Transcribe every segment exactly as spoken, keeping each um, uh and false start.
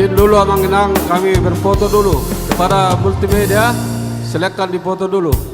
Izin dulu, Amang Inang, kami berfoto dulu. Kepada multimedia, silakan difoto dulu.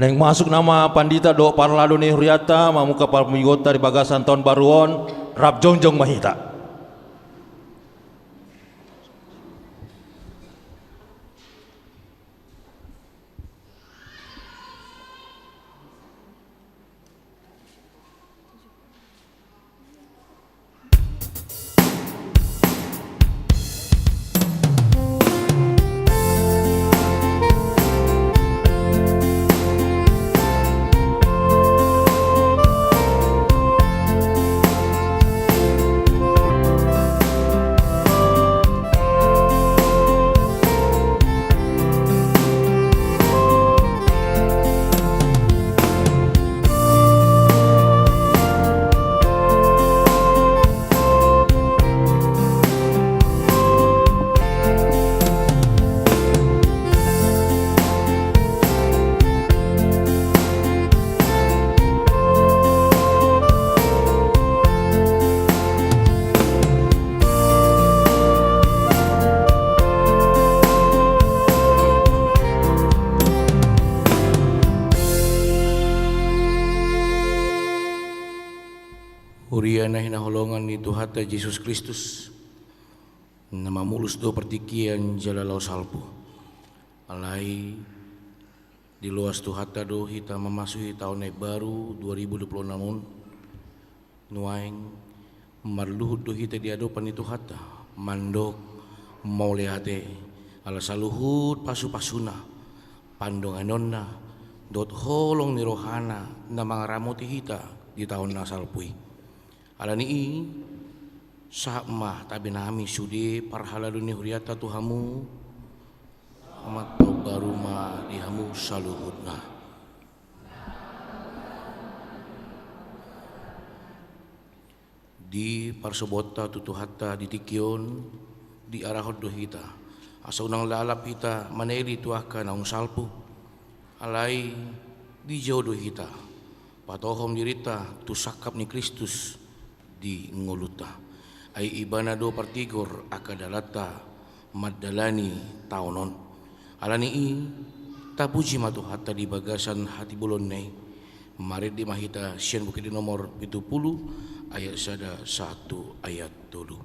Naeng masuk nama pandita dohot parlando ni hurianta mamungka parmingguonta di bagasan taon baru on, rap jongjong ma hita. Huria na hinaholongan ni Tuhanta Jesus Kristus, na mamolus do partingkian jala laho salpu. Alai diloas Tuhanta do hita mamasuhi taon na imbaru dua ribu dua puluh enam on. Nuaeng marluhut do hita di adopan ni Tuhanta, mandok mauliate, ala saluhut pasupasuna, pandonganonna, dohot holong ni rohana na mangaramoti hita di taon na salpu i. Alani i, sahat ma tabe nami sude parhalado ni hurianta tu hamu, selamat taon baru ma di hamu saluhutna. Di parsobuonta tu Tuhanta di tingki on, diarahon do hita, asa unang lalap hita maneli tu angka naung salpu, alai dijou do hita patohom dirinta tu sangkap ni Kristus di ngolunta. Ai Ibana do partigor angka dalanta mandalani taon on. Alani i, tapuji ma Tuhanta di bagasan hatibolonna i. Marende ma hita sian Buku Ende nomor pitu pulu, ayat sada sahat tu ayat tolu.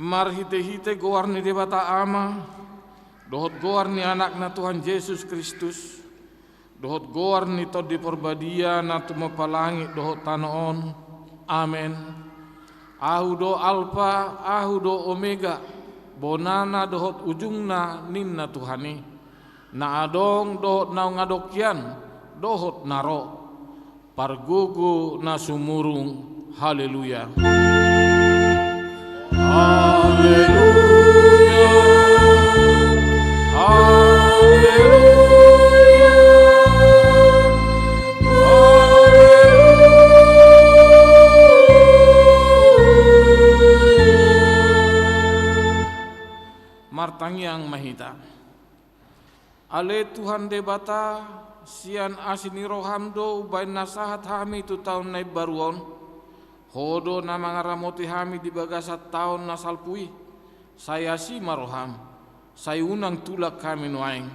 Marhitehite goar ni Debata Ama, dohot goar ni Anakna Tuhan Jesus Kristus, dohot goar ni Tondi Parbadia na tumompa langit dohot tano on. Amen. Ahu do Alpa, Ahu do Omega, bonana dohot ujungna ninna Tuhan i, na adong dohot naung adong hian, dohot na ro, pargogo na sumurung. Haleluya. Haleluya. Haleluya. Haleluya. Martangiang ma hita. Ale Tuhan Debata, sian asi ni roham do umbaen na sahat hami tu taon na imbaru on. Ho do na mangaramoti hami di bagasan taon na salpu i. Sai asi ma roham, sai unang tulak hami nuaeng.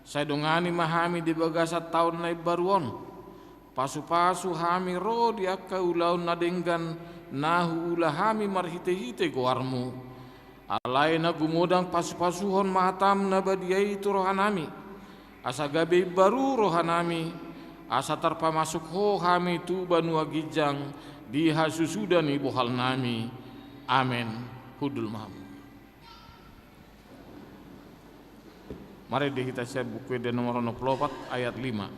Sai dongani ma hami di bagasan taon na imbaru on. Pasupasu hami ro di angka ulaon na denggan na huula hami marhitehite goarmu. Alai na gumodang pasupasuhon ma hatam na badia i tu rohanami, asa gabe imbaru rohanami, asa tarpamasuk ho hami tu banua ginjang di hasusuda ni bohalnami. Amen. Hundul ma hamu. Marende hita sian Buku Ende nomor onom pulu opat ayat lima.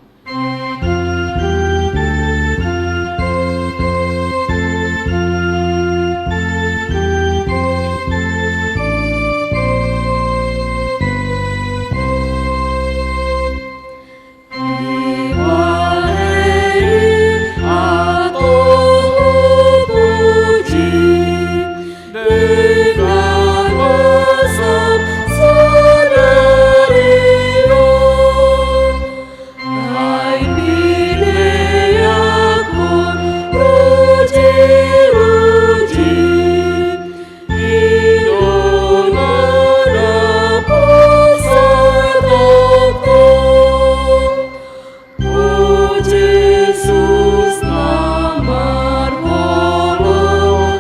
O Jesus, na marholong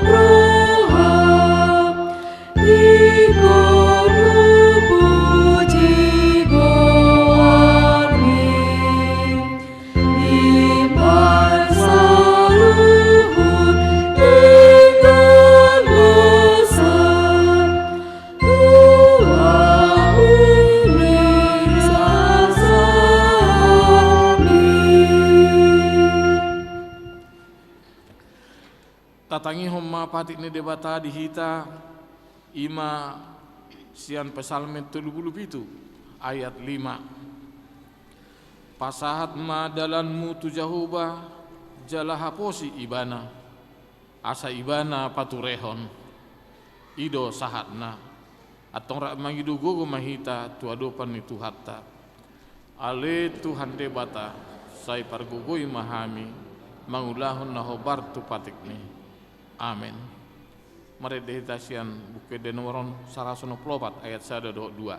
roha, ingkon hupuji goarmi, imbaen saluhut denggan basa. Tatangihon ma patik ni Debata di hita, i ma sian Psalmen tolu pulu pitu ayat lima. Pasahat ma dalanmu tu Jahowa, jala haposi Ibana, asa Ibana paturehon. I do sahatna. Antong rap mangido gogo ma hita tu adopan ni Tuhanta. Ale Tuhan Debata, sai pargogoi ma hami mangulahon na hombar tu patikmi. Amen. Marende hita sian Buku Ende nomor on saratus onom pulu opat ayat sada dohot dua.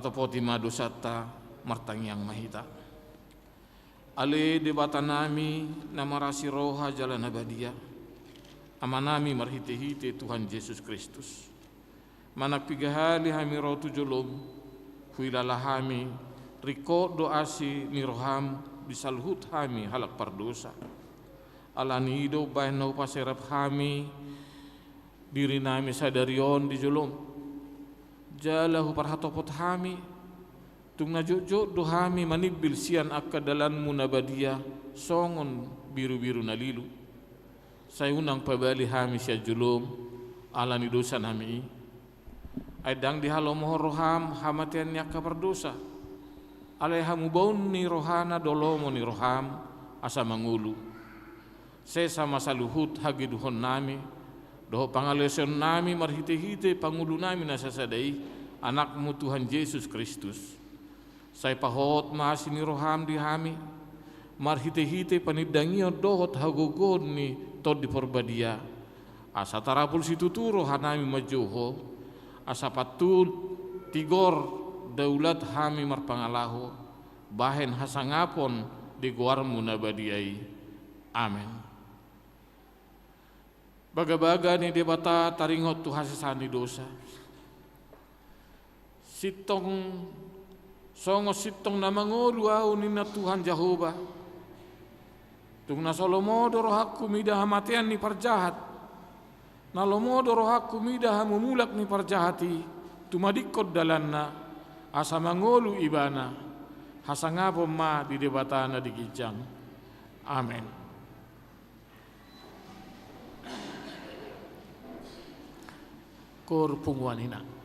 Topoti ma dosanta, martangiang ma hita. Ale Debatanami na marasi roha jala na badia, Amanami marhitehite Tuhan Jesus Kristus, manang piga hali hami ro tu jolom, huilala hami, ringkot do asi ni roham di saluhut hami halak pardosa. Alani i do umbahen na hupaserep hami dirinami sadari on di jolom, jala huparhatopot hami, tung na jotjot do hami manimbil sian angka dalanmu na badia songon birubiru na lilu. Sai unang pabali hami sian jolom ala ni dosanami i. Ai ndang dihalomohon roham hamatean ni angka pardosa, alai hamubaon ni rohana do lomo ni roham asa mangolu. Sesa ma saluhut hagedukonnami dohot pangalaosionnami marhitehite Pangolunami na sasada i, Anakmu Tuhan Jesus Kristus. Sai pahot ma asi ni roham di hami marhitehite panindangion dohot hagogoon ni Tondi Porbadia, asa tarapul situtu rohanami manjou Ho, asa pantun tigor daulat hami marpangalaho bahen hasangapon di goarmu na badia i. Amen. Bagabaga ni Debata taringot tu hasesaan ni dosa. Sintong, songon sintong na mangolu ahu ninna Tuhan Jahowa. Tung na so lomo do rohangku mida hamatean ni parjahat, na lomo do rohangku mida hamumulak ni parjahat i, tumadingkon dalanna, asa mangolu ibana, hasangapon ma di Debata na di ginjang. Amen. Koor punguan ina.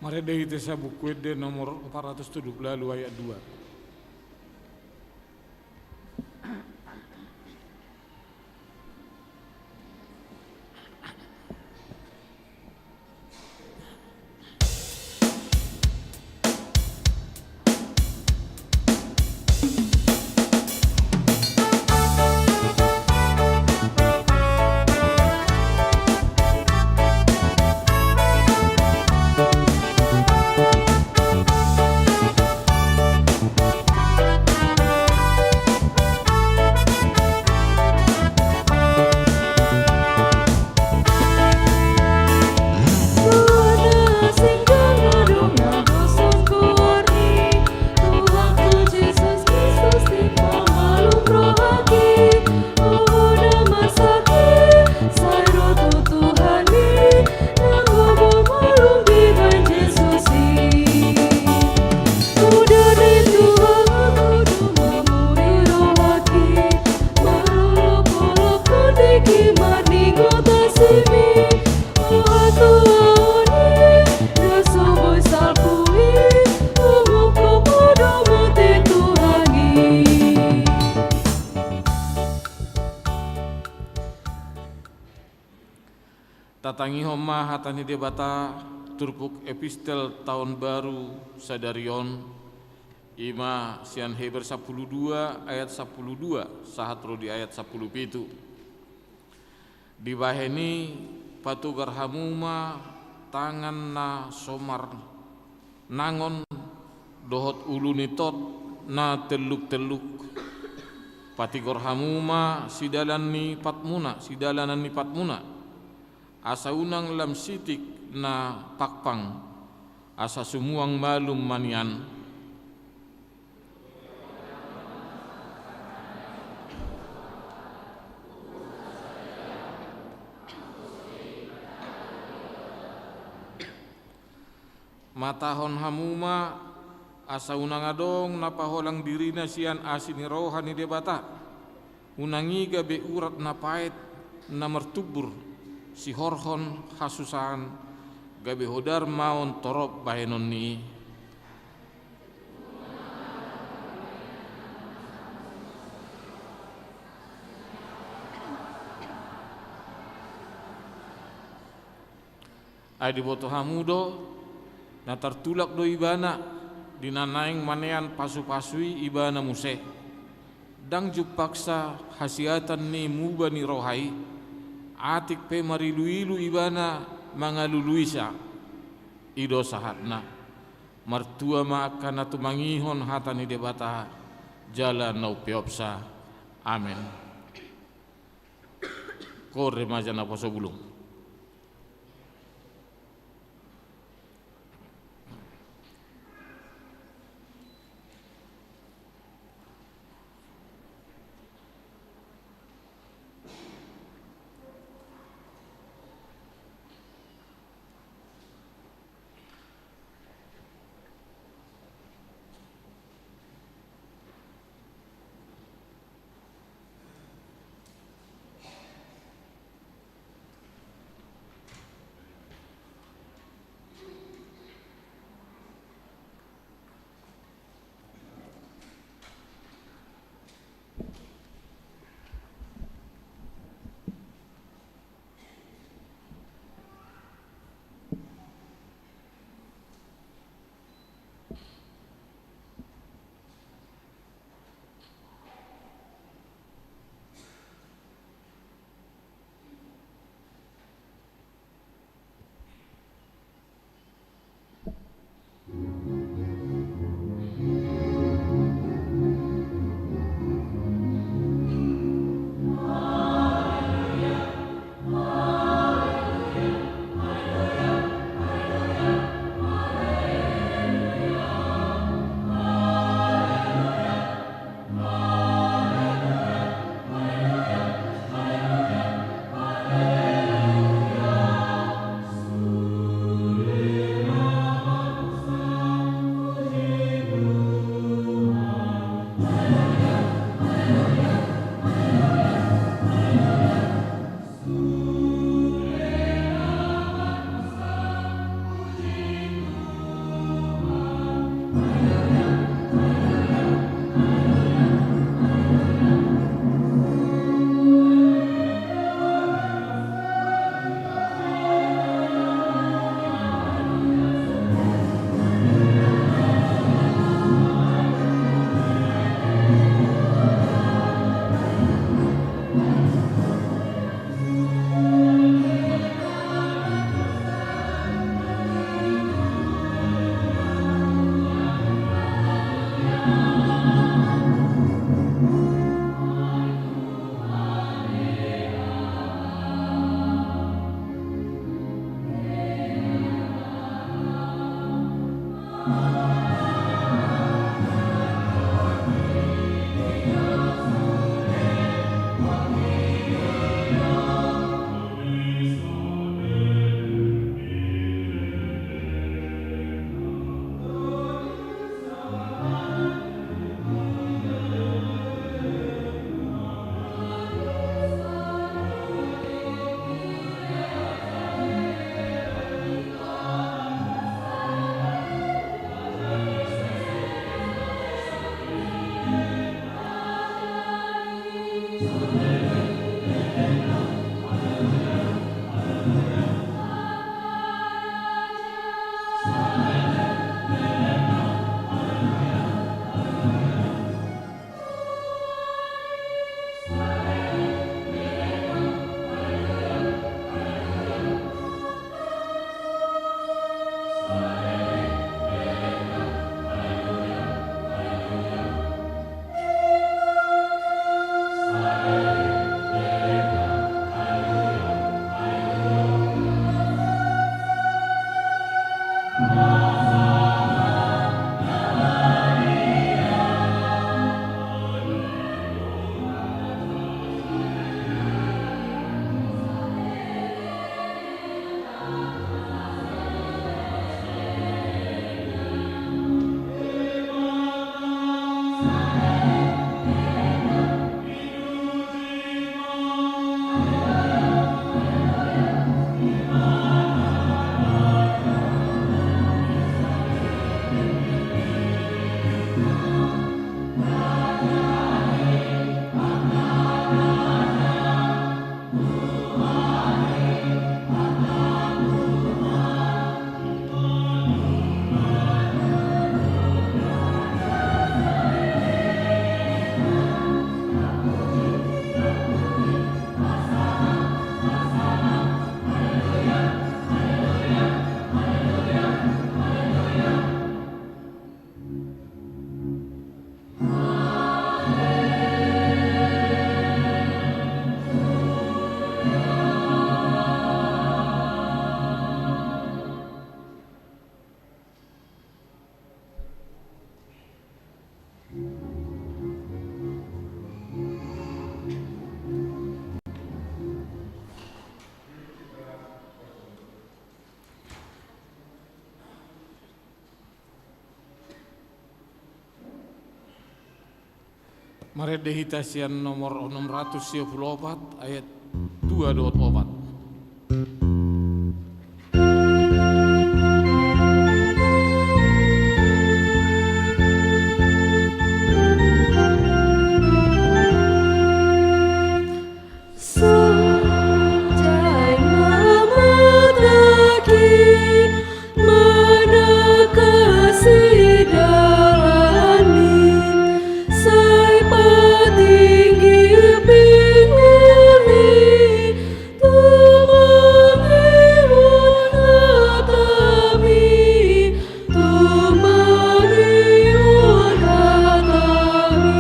Marende hita sian Buku Ende nomor empat ratus tujuh puluh lalu ayat dua. Tatangihon ma hata ni Debata turpuk epistel taon baru sadari on, i ma sian Heber sampulu dua ayat sampulu dua sahat ro di ayat sampulu pitu. Dibahen i patogar hamu ma tangan na somarnangon dohot ulu ni tot na telluk-telluk. Patigor hamu ma sidalan ni patmuna, sidalanan ni patmuna, asa unang lam sitik na pangpang, asa sumuang malum ma nian. Matahon hamu ma, asa unang adong na paholang dirina sian asi ni roha ni Debata. Unang i gabe urat na paet na martumbur sihorhon hasusaan, gabe hodar ma on torop bahenon ni i. Ai diboto hamu do, na tartulak do ibana, di na naeng manean pasu-pasu i ibana muse. Ndang jumpangsa hasiatan ni muba ni roha i, atik pe marilu-ilu ibana mangaluluisa. I do sahatna. Martua ma angka na tumangihon hata ni Debata, jala na umpeopsa. Amen. Koor remaja naposo bulung. Marende hita sian nomor onom ratus sia pulu opat, ayat dua dohot opat. Sai mamodaki manang hasidaanni, sai patinggi pinggulni, tumangihon hatami, tumangihon hatami.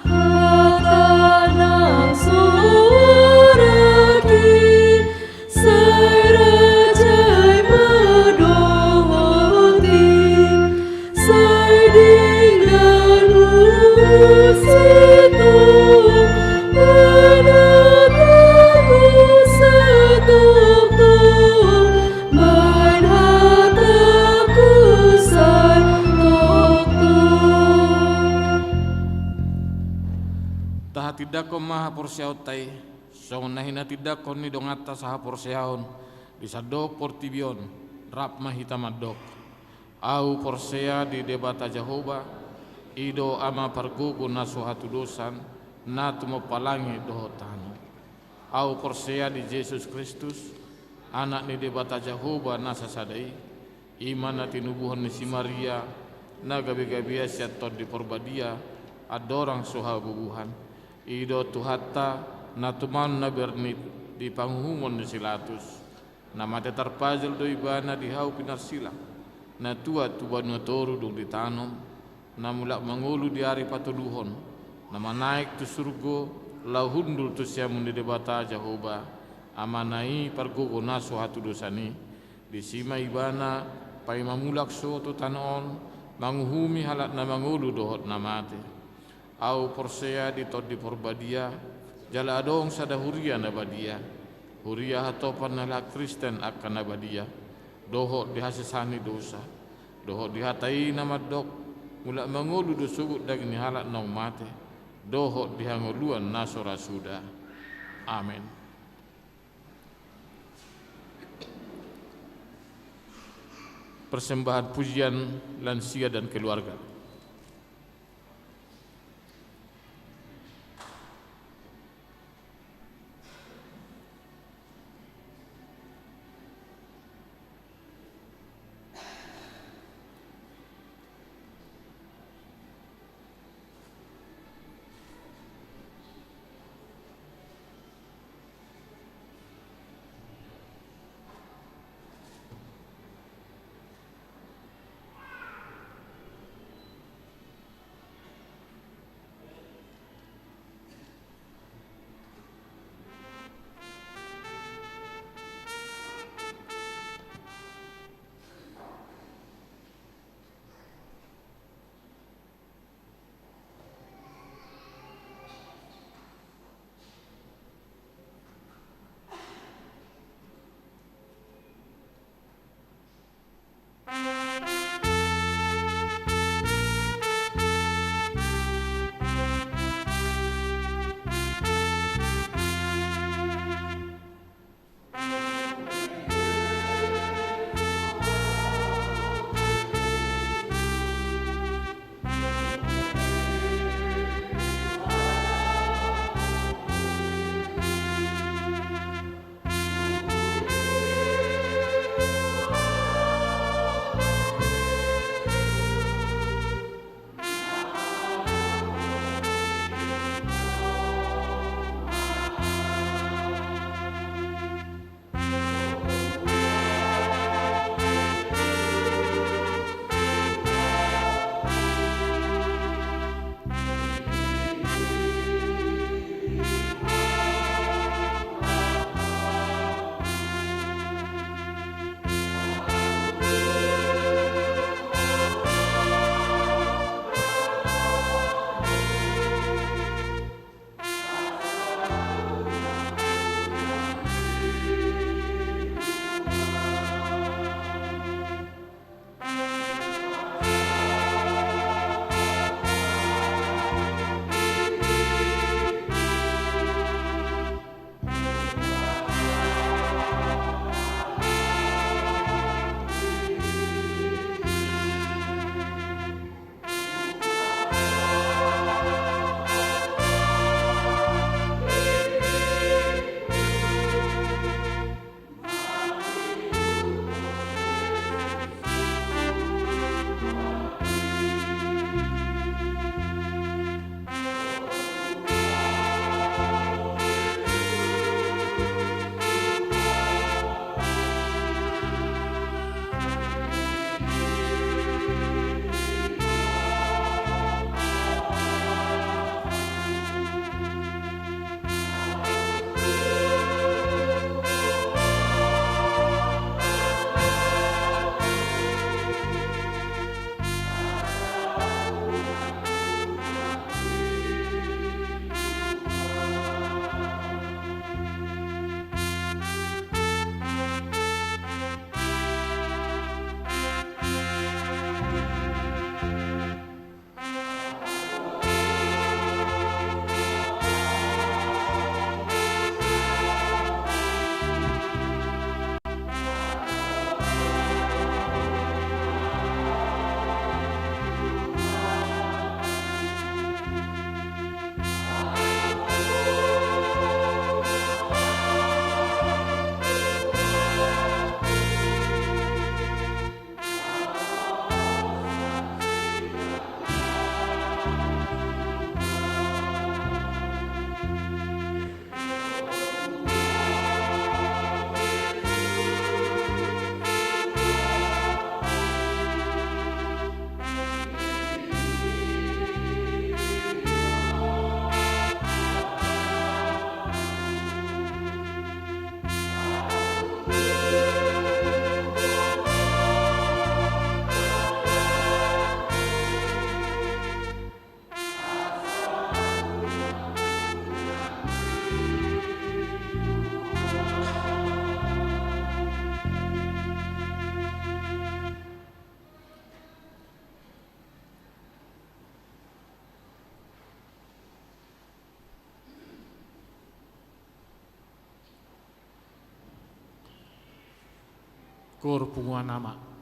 Hata nang soraki, sai rajai mandohoti, sai denggan huhut sintong, bahen hataku sai tongtong, bahen hataku sai tongtong. Tahatindangkon ma haporseaonta i, songon na hinatindangkon ni donganta sahaporseaon di sandok portibi on, rap ma hita mandok. Ahu porsea di Debata Jahowa, i do Ama pargogo na so hatudosan, na tumompa langit dohot tano. Ahu porsea di Jesus Kristus, Anak ni Debata Jahowa na sasada i, i ma na tinubuhon ni si Maria, na gabegabean sian Tondi Porbadia, andorang so habubuhan. I do Tuhanta, na tumangihon na bernit di panguhumon ni si Pilatus. Na mate tarpajal do Ibana di hau pinarsilang, na tuat tu banua toru dung ditanom, na mulak mangolu di ari patoluhon, na manaek tu surgo, laho hundul tu siamun ni Debata Jahowa, Amana i pargogo na so hatudosan i. Disi ma Ibana paima mulak sogot tu tano on, manguhumi halak na mangolu dohot na mate. Ahu porsea di Tondi Porbadia, jala adong sada huria na badia, huria hatopan ni halak Kristen angka na badia, dohot di hasesaan ni dosa, dohot di hata i na mandok, mulak mangolu do sogot daging ni halak naung mate, dohot di hangoluan na so ra suda. Amen. Persembahan pujian lansia dan keluarga. Gor punguan ama.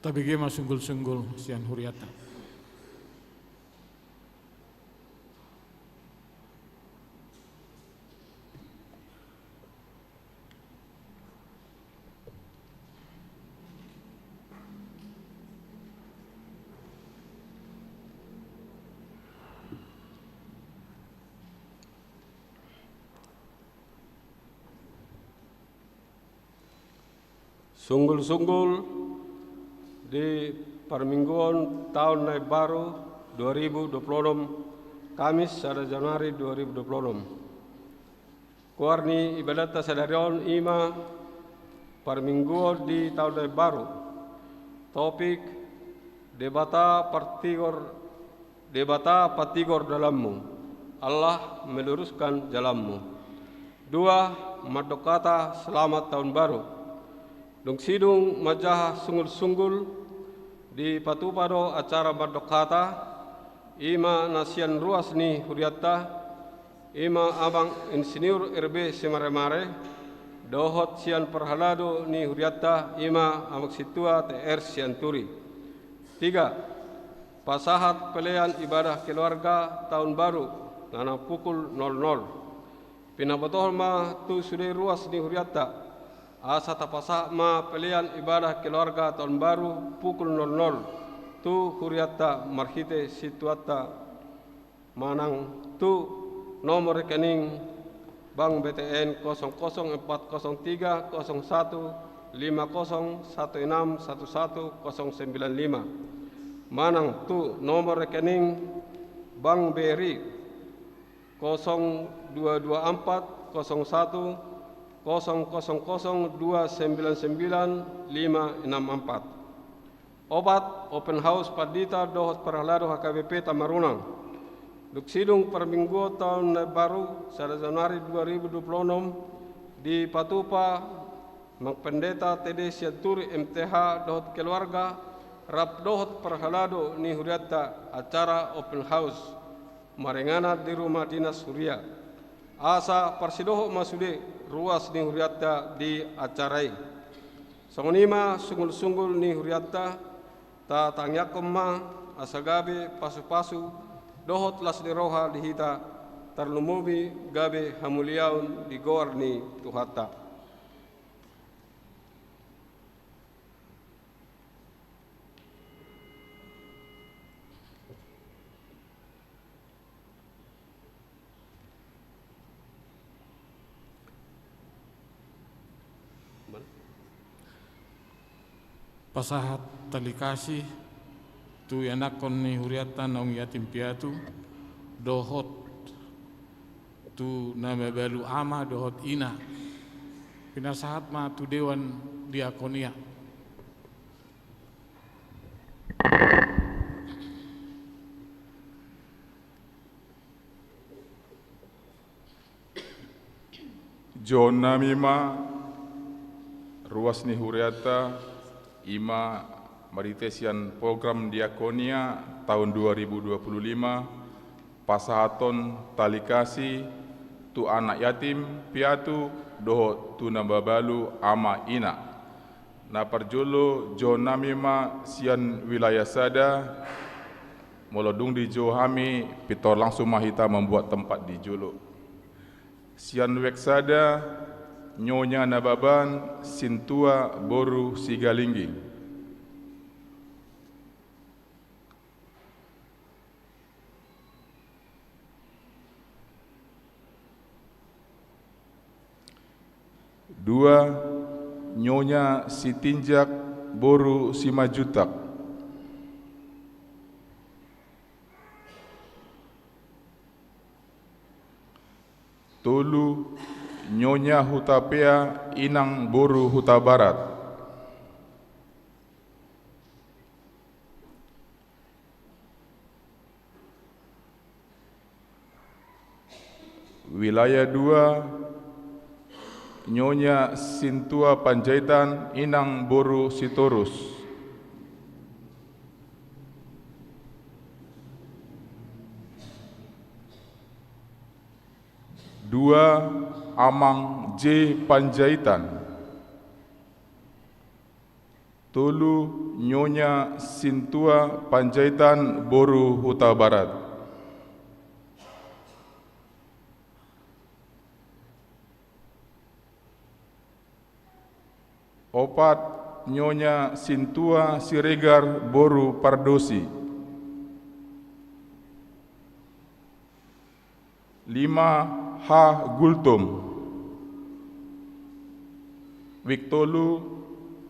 Tabege ma sunggul-sunggul sian hurianta. Sunggul-sunggul di parmingguon taon na imbaru dua ribu dua puluh enam, Kamis sada Januari dua ribu dua puluh enam. Goar ni ibadatta sadari on i ma parmingguon di taon na imbaru. Topik: Debata partigor Debata patigor dalanmu, Allah meluruskan jalanmu. Dua, mandok hata selamat taon baru. Dung sidung manjaha sunggul-sunggul, dipatupa do acara mandok hata, i ma na sian ruas ni hurianta, i ma Amang Insinyur R B Simaremare, dohot sian parhalado ni hurianta, i ma Amang Sintua T R Sianturi. Tiga, pasahat pelean ibadah keluarga taon baru, nang pukul nol nol. Pinabotohon ma tu sude ruas ni hurianta, asa tapasahat ma pelean ibadah keluarga taon baru pukul nol nol tu hurianta marhite sintuanta manang tu nomor rekening Bank B T N kosong kosong empat kosong tiga kosong satu lima kosong satu enam satu satu kosong sembilan lima, manang tu nomor rekening Bank B R I kosong dua dua empat kosong satu kosong kosong kosong dua sembilan sembilan lima enam empat. Opat, open house pandita dohot parhalado H K B P Tamarunang. Dung sidung parmingguon taon na baru sada Januari dua ribu dua puluh enam, dipatupa Amang Pendeta T D Sianturi M T H dohot keluarga, rap dohot parhalado ni hurianta acara open house maringanan di rumah dinas huria. Asa parsidohot ma sude ruas ni hurianta di acara i. Songon i ma sunggul-sunggul ni hurianta, tatangiangkon ma asa gabe pasu-pasu dohot las ni roha di hita, tarlumobi gabe hamuliaon di goar ni Tuhanta. Pasahat tali kasih tu ianakhon ni hurianta naung yatim piatu, dohot tu na mabalu ama dohot ina. Pinasahat ma tu dewan diakonia. Jouonnami ma ruas ni hurianta, i ma marhite sian program diakonia taon dua ribu dua puluh lima, pasahathon tali kasih tu anak yatim piatu dohot tu na mabalu ama ina. Na parjolo jouonnami ma sian wilayah sada, molo dung dijou hami, pintor langsung ma hita mambuat tempat di jolo. Sian wijk sada, Nyonya Nababan Sintua boru Sigalingging. Dua, Nyonya Sitinjak boru Simanjuntak. Tolu, Nyonya Hutapea Inang boru Hutabarat. Wilayah dua, Nyonya Sintua Panjaitan Inang boru Sitorus. Dua, Amang J Panjaitan. Tolu, Nyonya Sintua Panjaitan boru Hutabarat. Opat, Nyonya Sintua Siregar boru Pardosi. Lima, H. Gultom. Wik tolu,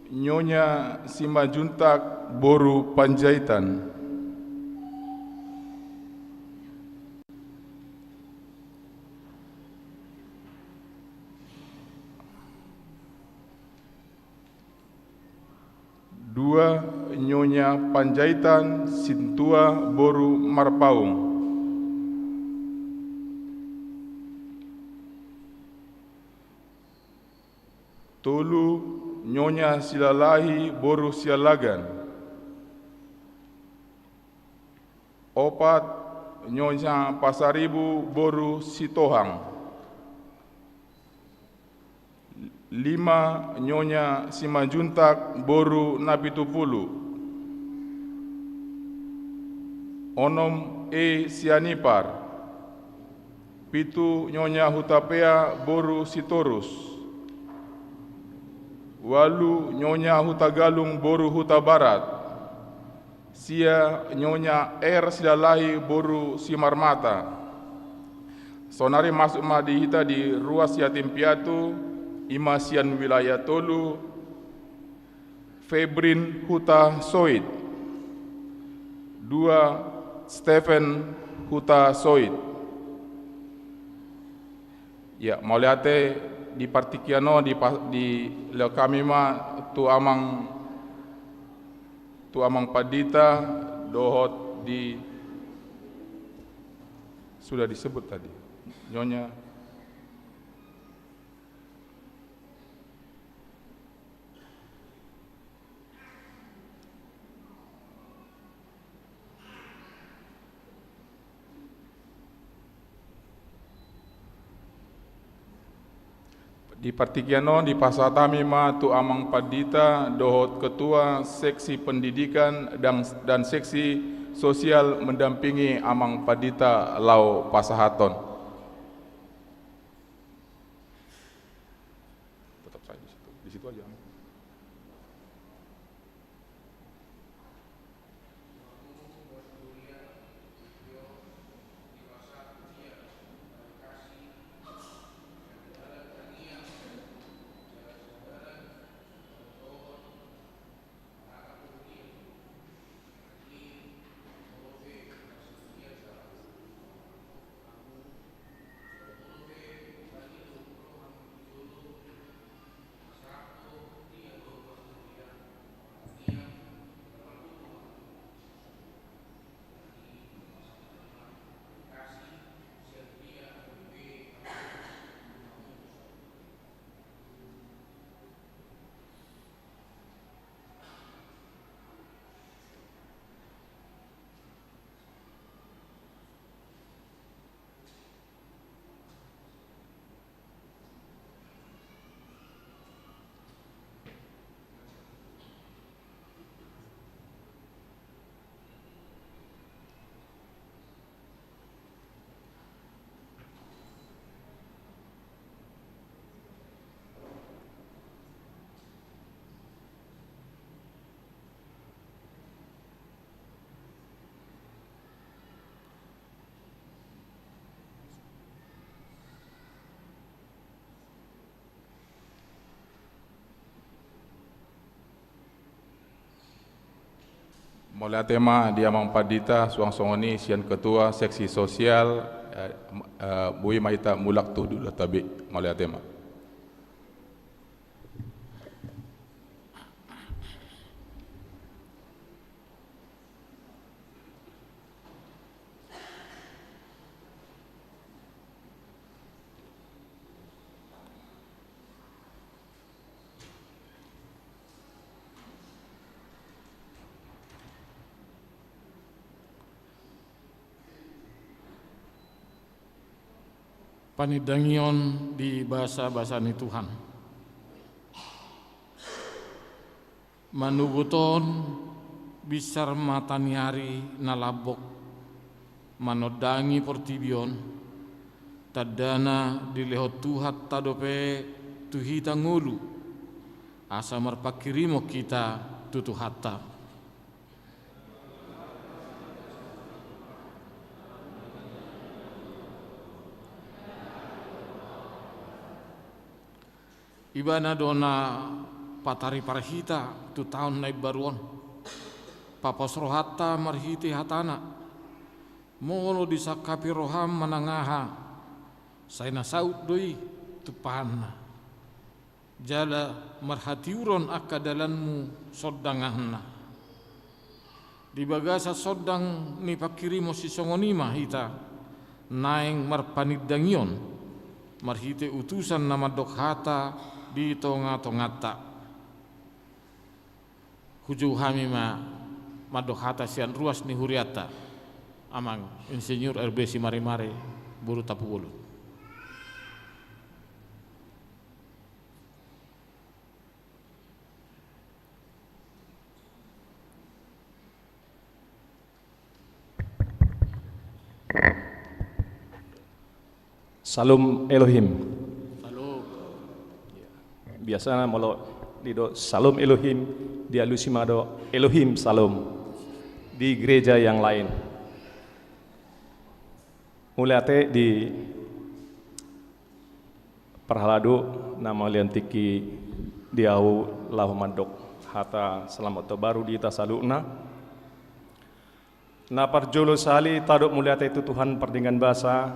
Nyonya Simanjuntak boru Panjaitan. Dua, Nyonya Panjaitan Sintua boru Marpaung. Tolu, Nyonya Silalahi boru Sialagan. Opat, Nyonya Pasaribu boru Sitohang. Lima, Nyonya Simanjuntak boru Napitupulu. Onom, E. Sianipar. Pitu, Nyonya Hutapea boru Sitorus. Ualu, Nyonya Hutagalung boru Hutabarat. Sia, Nyonya R. Silalahi boru Simarmata. Saonari masuk ma di hita di ruas yatim piatu, i ma sian wilayah tolu, Febrin Hutasoit. Dua, Stephen Hutasoit. Ya, mauliate. Di partingkian on di pa-, dilehon hami ma tu amang, tu amang pandita dohot di, sudah disebut tadi, Nyonya. Di partingkian on dipasahat hami ma tu amang pandita dohot ketua seksi pendidikan dan, dan seksi sosial mendampingi amang pandita laho pasahathon. Tetap saya di situ, di situ aja. Mauliate ma di amang pandita, suang songon i sian ketua seksi sosial, eh, eh, boi ma hita mulak tu hulahula be. Mauliate ma. Panindangion di basa-basa ni Tuhan. Manuhot on, binsar mataniari na lambok manondangi portibi on, tandana dilehon Tuhanta dope tu hita ngolu, asa marpanghirimon hita tu Tuhanta. Ibana do na pataripar hita tu taon na imbaru on. Papos rohanta marhite hatana. Molo disangkapi roham manang aha, sai na saut do i tumpahanna. Jala marhatiuron angka dalanmu sondanganna. Di bagasan sondang ni panghirimon sisongon i ma hita naeng marpanindangion marhite utusan na mandok hata di tongatonganta. Hujou hami ma mandok hata sian ruas ni hurianta, Amang Insinyur R B Simaremare boru Tampubolon. Salom Elohim. Salom. Biasana molo didok Salom Elohim, dialusi ma do Elohim Salom di gereja yang lain. Mauliate di parhalado na mangalean tingki di ahu laho mandok hata selamat tahun baru di hita saluhutna. Na parjolo sahali tadok mauliate tu Tuhan pardenggan basa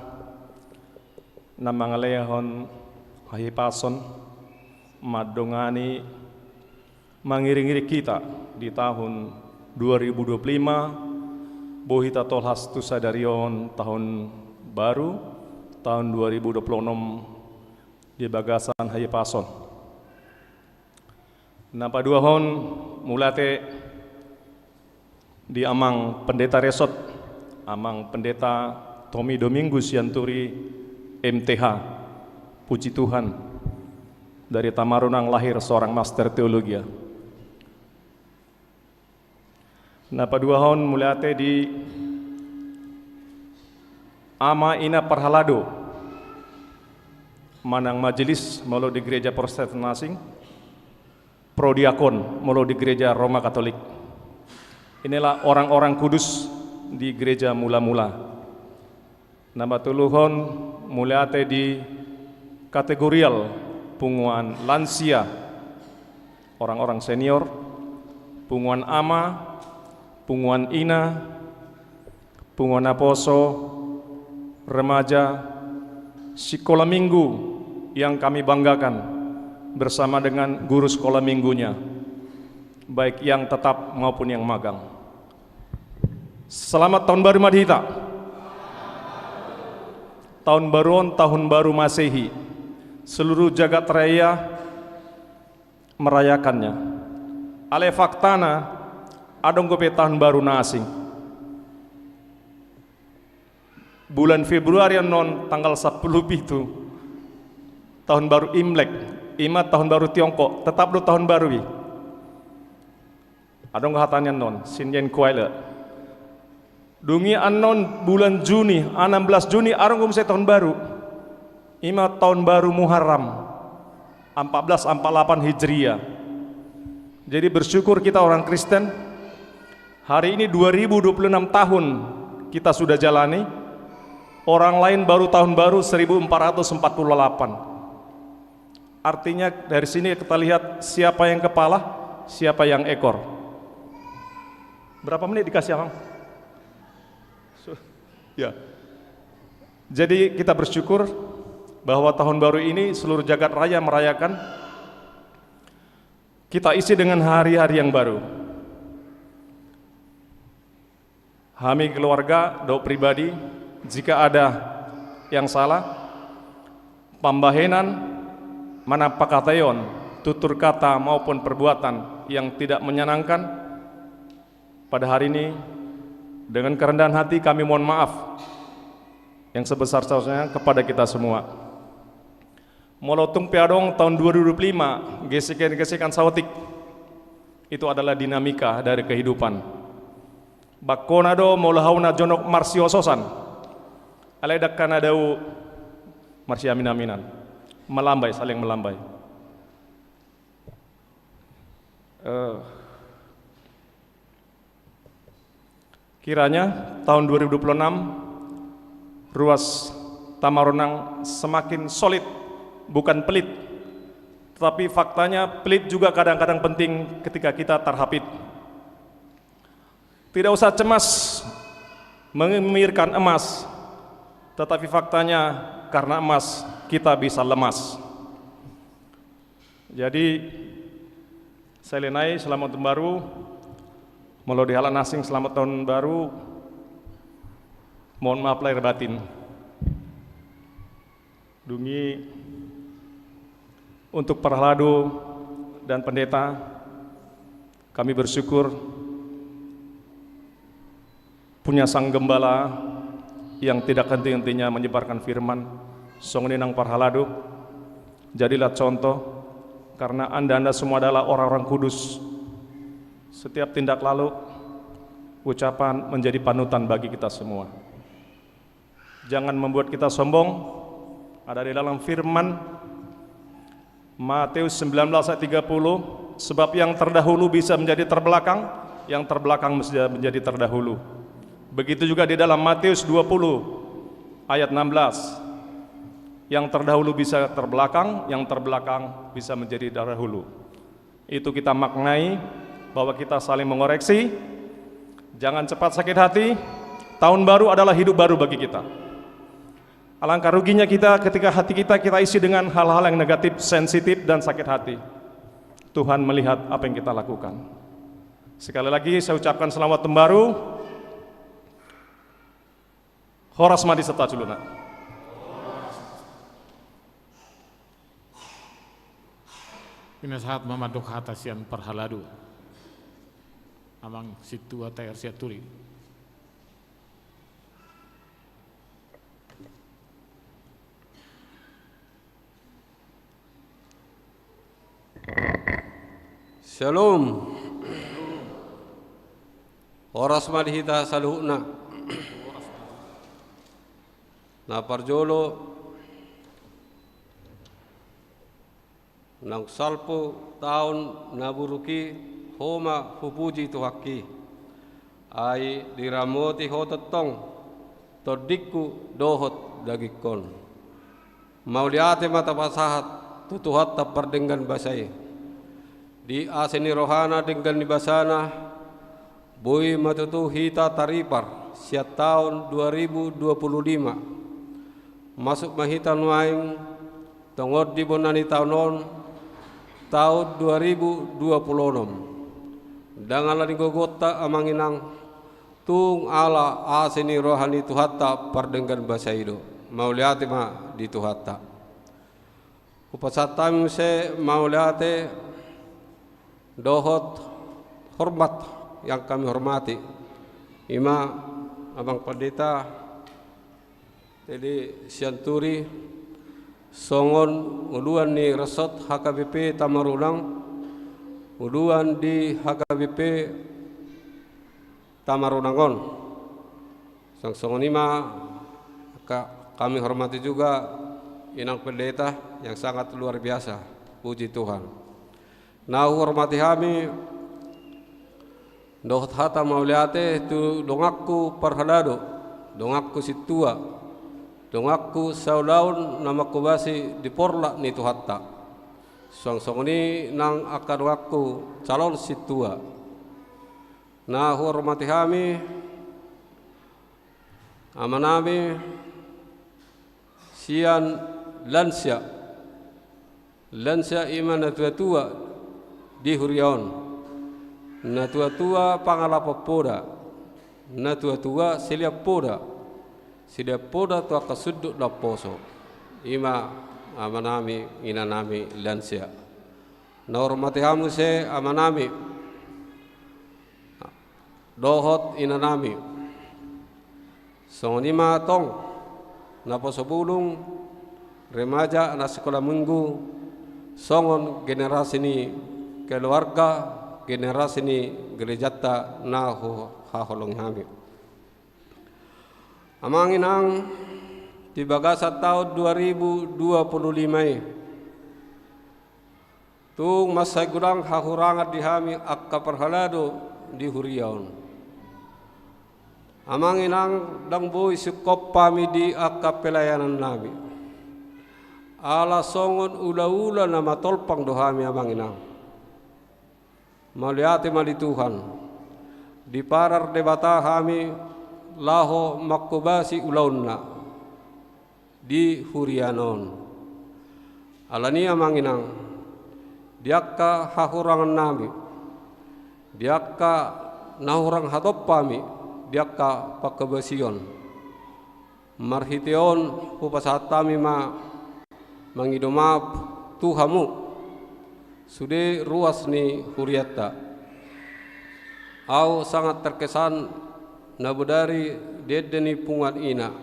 na mangalehon hahipason mandongani mangiring-iring hita di tahun dua ribu dua puluh lima, boi hita tolhas tu sadari on tahun baru, tahun dua ribu dua puluh enam di bagasan hahipason. Na paduahon mauliate di Amang Pendeta Resort, Amang Pendeta Tommy Domingus Sianturi, M T H. Puji Tuhan, dari Tamaronang lahir seorang master teologia. Na paduahon mauliate di ama ina parhalado manang majelis molo di gereja Protestan na asing, prodiakon molo di gereja Roma Katolik. Inilah orang-orang kudus di gereja mula-mula. Na patoluhon mauliate di kategorial punguan lansia, orang-orang senior, punguan ama, punguan ina, punguan naposo, remaja, sikola minggu yang kami banggakan bersama dengan guru sekolah minggunya, baik yang tetap maupun yang magang. Selamat tahun baru ma di hita. Tahun baru on tahun baru Masehi. Seluruh jagat raya merayakannya. Alai faktana adong dope tahun baru na asing. Bulan Februari annon tanggal sampulu pitu tahun baru Imlek, ima tahun baru Tiongkok, tetap do tahun baru i. Adong do hata ni annon, Xinyan Kuai Le. Dung i annon bulan Juni, enam belas Juni, adong do muse tahun baru. Ima tahun baru Muharram, empat belas empat lapan Hijriah. Jadi bersyukur kita orang Kristen, hari ini dua ribu dua puluh enam tahun kita sudah jalani, orang lain baru tahun baru seribu empat ratus empat puluh delapan. Artinya, dari sini kita lihat siapa yang kepala, siapa yang ekor. Berapa menit dikasih, Amang? Su-, ya. Jadi, kita bersyukur bahwa tahun baru ini seluruh jagat raya merayakan. Kita isi dengan hari-hari yang baru. Hami keluarga dohot pribadi, jika ada yang salah, pambahenan manang pangkataion, tutur kata maupun perbuatan yang tidak menyenangkan pada hari ini, dengan kerendahan hati kami mohon maaf yang sebesar-besarnya kepada kita semua. Molo tung pe adong tahun dua ribu dua puluh lima, gesekan-gesekan saotik, Itu adalah dinamika dari kehidupan. Bangkona do molo hau na jonok marsiososan, alai dangka na dao marsiamin-aminan, melambai, saling melambai. Eh, kiranya tahun dua ribu dua puluh enam, ruas Tamaronang semakin solid, bukan pelit. Tetapi faktanya, pelit juga kadang-kadang penting ketika kita terhapit. Tidak usah cemas memikirkan emas, tetapi faktanya, karena emas kita bisa lemas. Jadi, selain nai, selamat tahun baru. Molo di halak na asing, selamat tahun baru. Mohon maaf lahir batin. Dung i, untuk parhalado dan pendeta, kami bersyukur punya sang gembala yang tidak henti-hentinya menyebarkan firman. Songon i nang parhalado, jadilah contoh, karena anda-anda semua adalah orang-orang kudus. Setiap tindak lalu, ucapan menjadi panutan bagi kita semua. Jangan membuat kita sombong. Ada di dalam firman Matius sembilan belas ayat tiga puluh, "Sebab yang terdahulu bisa menjadi terbelakang, yang terbelakang bisa menjadi terdahulu." Begitu juga di dalam Matius dua puluh ayat enam belas, "Yang terdahulu bisa terbelakang, yang terbelakang bisa menjadi terdahulu." Itu kita maknai bahwa kita saling mengoreksi. Jangan cepat sakit hati. Tahun baru adalah hidup baru bagi kita. Alangkah ruginya kita ketika hati kita, kita isi dengan hal-hal yang negatif, sensitif, dan sakit hati. Tuhan melihat apa yang kita lakukan. Sekali lagi, saya ucapkan selamat tahun baru. Horas ma di hita saluhutna. Pinasahat ma mandok hata sian parhalado, Amang Sintua Taher Sianturi. Syalom. Horas ma di hita saluhutna. Na parjolo, naung salpu taon na buruk i, Ho ma hupuji Tuhanki. Ai diramoti Ho tongtong tondingku dohot dagingkon. Mauliate ma tapasahat tu Tuhanta pardenggan basa i. Di asi ni rohana denggan ni basana, boi ma tutu hita taripar sian taon dua ribu dua puluh lima. Masuk ma hita nuaeng tongon di bona ni taon on, taon dua ribu dua puluh onom. Ndang ala ni gogonta, amang inang, tung ala asi ni roha ni Tuhanta pardenggan basa i do. Mauliate ma di Tuhanta. Hupasahat hami muse mauliate dohot hormat yang kami hormati, i ma Amang Pandita Tede Sianturi, songon uluan ni Resort H K B P Tamaronang, uluan di H K B P Tamaronang on. Sang songon i ma ka-, kami hormati juga Inang Pendeta yang sangat luar biasa. Puji Tuhan. Na huhormati hami dohot hata mauliate tu donganku parhalado, donganku sintua, donganku saulaon na manghobasi di porlak ni Tuhanta. Suang songon i nang angka donganku calon sintua. Na huhormati hami amanami sian lansia. Lansia i ma natuatua di huria on. Natuatua pangalapon poda. Natuatua silean poda. Silean poda tu angka sundut na umposo. I ma amanami, inanami lansia. Na huhormati hami muse amanami dohot inanami. Songon i ma tong naposo bulung, remaja, anak sekolah minggu, songon generasi ni keluarga, regenerasi ni gerejanta na huhaholongi hami. Amang inang, di bagasan taon dua ribu dua puluh lima i, tung mansai godang hahurangan di hami angka parhalado di huria on. Amang inang, ndang boi singkop hami di angka pelayanan nami. Ala songon ulaula na matolpang do hami, amang inang. Mauliate ma di Tuhan, diparar Debata hami laho manghobasi ulaonna di huria on. Alani i, amang inang, di angka hahurangan nami, di angka na hurang hatop hami di angka panghobasion, marhite on hupasahat hami ma mangido maaf tu hamu sude ruas ni hurianta. Ahu sangat terkesan na bodari di ende ni punguan ina,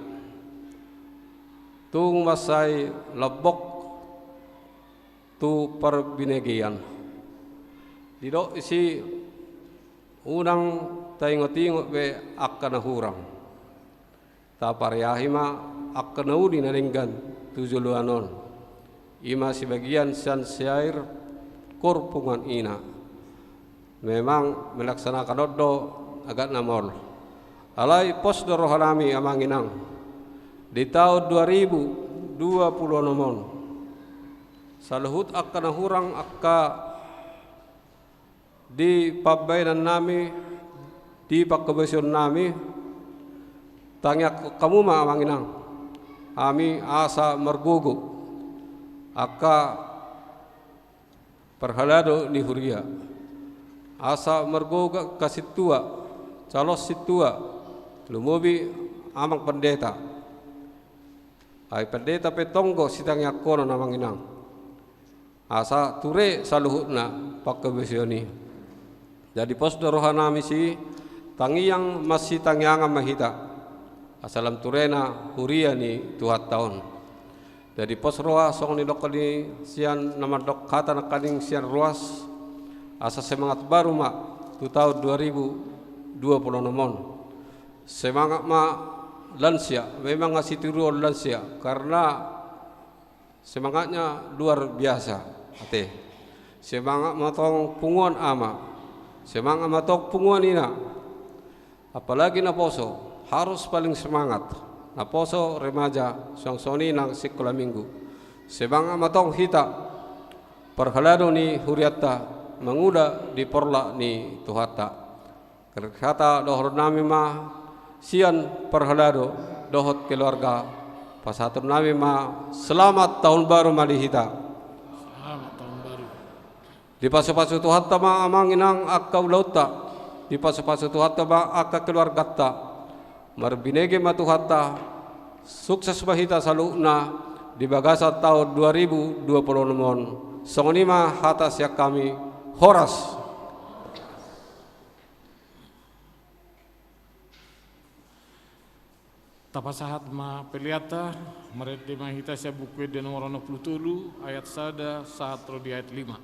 tung mansai lambok tu parbinegean. Didok disi, unang taingotingot be angka na hurang. Tapareahi ma angka na uli na denggan tu joloan on. I ma sibagian sian syair koor punguan ina. Memang melaksanakan on do agak na maol. Alai pos do roha nami, amang inang, di taon dua ribu dua puluh onom on, saluhut angka na hurang angka di pambaenan nami, di panghobasion nami, tangiangkon hamu ma, amang inang, hami asa margogo angka parhalado ni huria, asa margogo angka sintua, calon sintua, lumobi amang pandita. Ai pandita pe tong do sitangiangkonon, amang inang, asa ture saluhutna panghobasion i. Jadi pos do roha nami, sitangiang masitangiangan ma hita, asa lam turena huria ni Tuhanta on. Jadi pos roha, songon nidok ni sian na mandok hata nangkaning sian ruas, asa semangat baru ma tu taon dua ribu dua puluh onom on. Semangat ma lansia, memang nga sitiruon lansia, karena semangatnya luar biasa, ate. Semangat ma tong punguan ama, semangat ma tong punguan ina. Apalagi naposo, harus paling semangat. Naposo, remaja, suang songon i nang sikola minggu. Semangat ma tong hita, parhalado ni hurianta, mangula di porlak ni Tuhanta. Hata dohonon nami ma sian parhalado dohot keluarga, pasahaton nami ma selamat tahun baru ma di hita. Selamat tahun baru. Dipasupasu Tuhanta ma, amang inang, angka ulaonta, dipasupasu Tuhanta ma angka keluarganta. Marbinege ma Tuhanta, sukses ma hita saluhutna di bagasan taon dua ribu dua puluh onom on. Songon i ma hata sian hami, horas. Tapasahat ma peleanta, marende ma hita sian Buku Ende nomor onom pulu tolu, ayat sada sahat ro di ayat lima.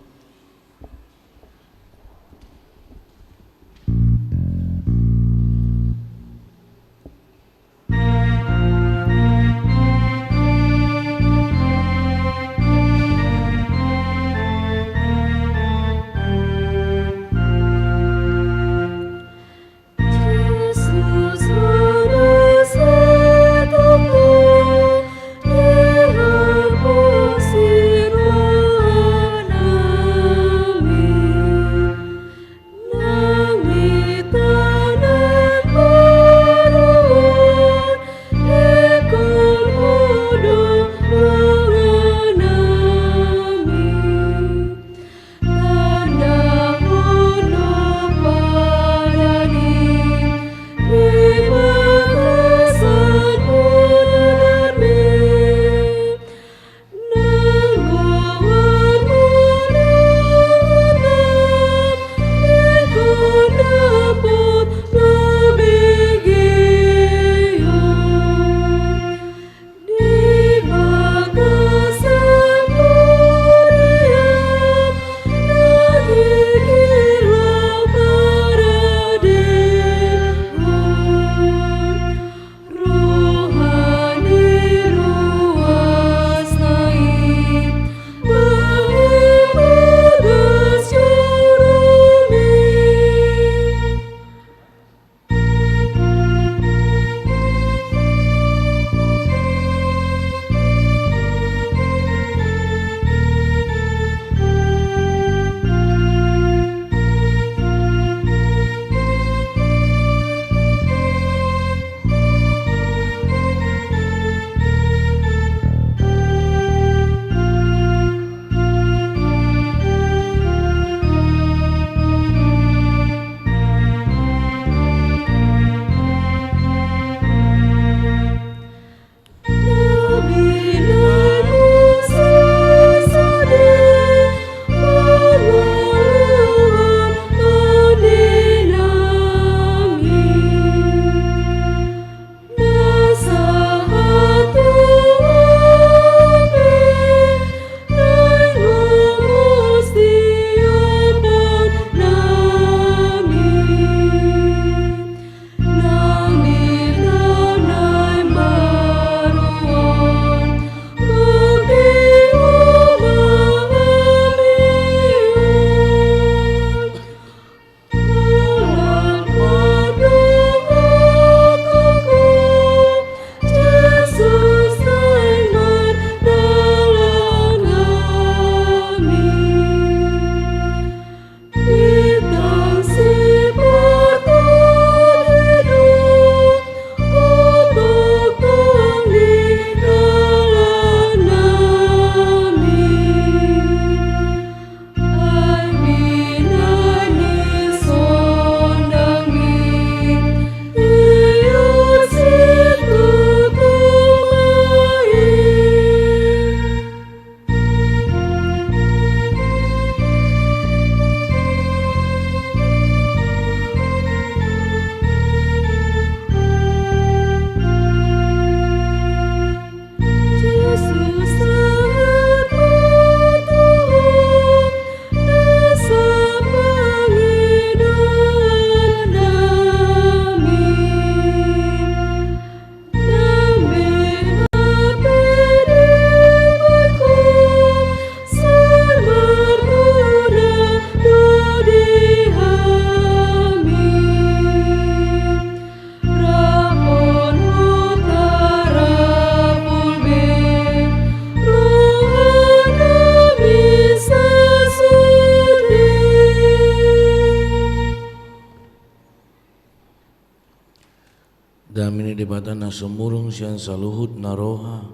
Debata na sumurung sian saluhut na roha,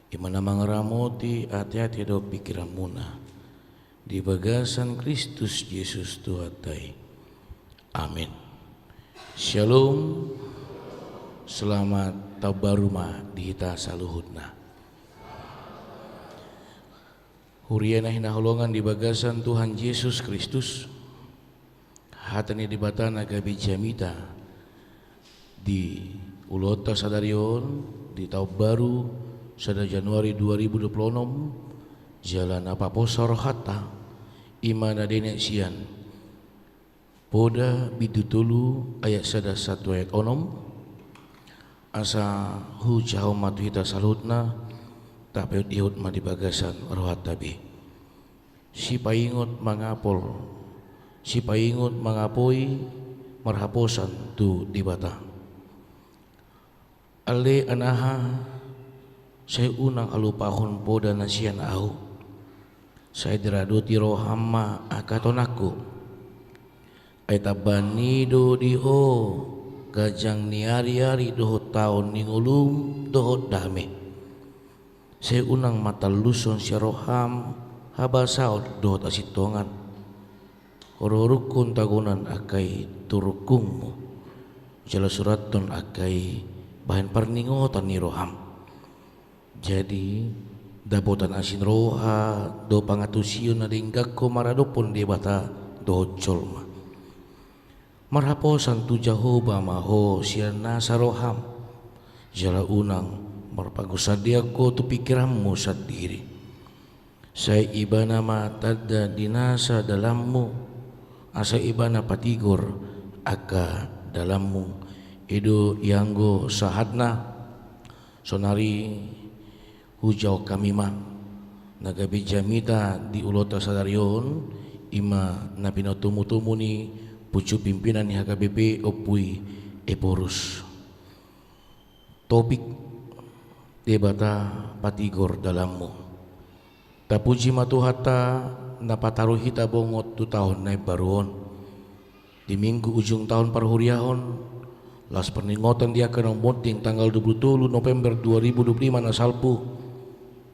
i ma na mangaramoti ateate dohot pingkiranmuna di bagasan Kristus Jesus Tuhanta i. Amin. Syalom. Selamat tahun baru ma di hita saluhutna. Huria na hinaholongan di bagasan Tuhan Jesus Kristus, hata ni Debata na gabe jamita di ulaonta sadari on, di taon baru sada Januari dua ribu dua puluh onom, jala na paposa rohanta, i ma na denggan sian Poda bindu tolu ayat sada sahat tu ayat onom. Asa hujahahon ma tu hita saluhutna, tapaihutihut ma di bagasan rohanta be. Sipaingot mangapol, sipaingot mangapoi, marhaposan tu Debata. Ale anaha, sai unang halupahon poda na sian ahu. Sai diradoti roham ma angka tonangku. Ai tambaan i do di ho ganjang ni ariari dohot taon ni ngolum dohot dame. Sai unang ma tallushon sian roham habasaon dohot hasintongan. Rorungkun tagonan angka i tu rungkunmu, jala surathon angka i bahen parningotan ni roham. Jadi, dapotan asi ni roha do pangantusion na denggan ho maradophon Debata dohot jolma. Marhaposan tu Jahowa ma ho sian nasa roham, jala unang marpangkusandehon ho tu pingkiranmu sandiri. Sai Ibana ma tanda di nasa dalanmu, asa Ibana patigor angka dalanmu. I do ianggo sahatna. Saonari hujahahon hami ma na gabe jamita di ulaonta sadari on, i ma na pinatumu-tumu ni pucuk pimpinan ni H K B P Ompu i Ephorus. Topik: Debata patigor dalanmu. Tapuji ma Tuhanta na pataru hita bongot tu taon na imbaru on. Di minggu ujung taon parhuriaon, laos parningotan di angka naung monding tanggal dua puluh tolu November dua ribu dua puluh lima na salpu,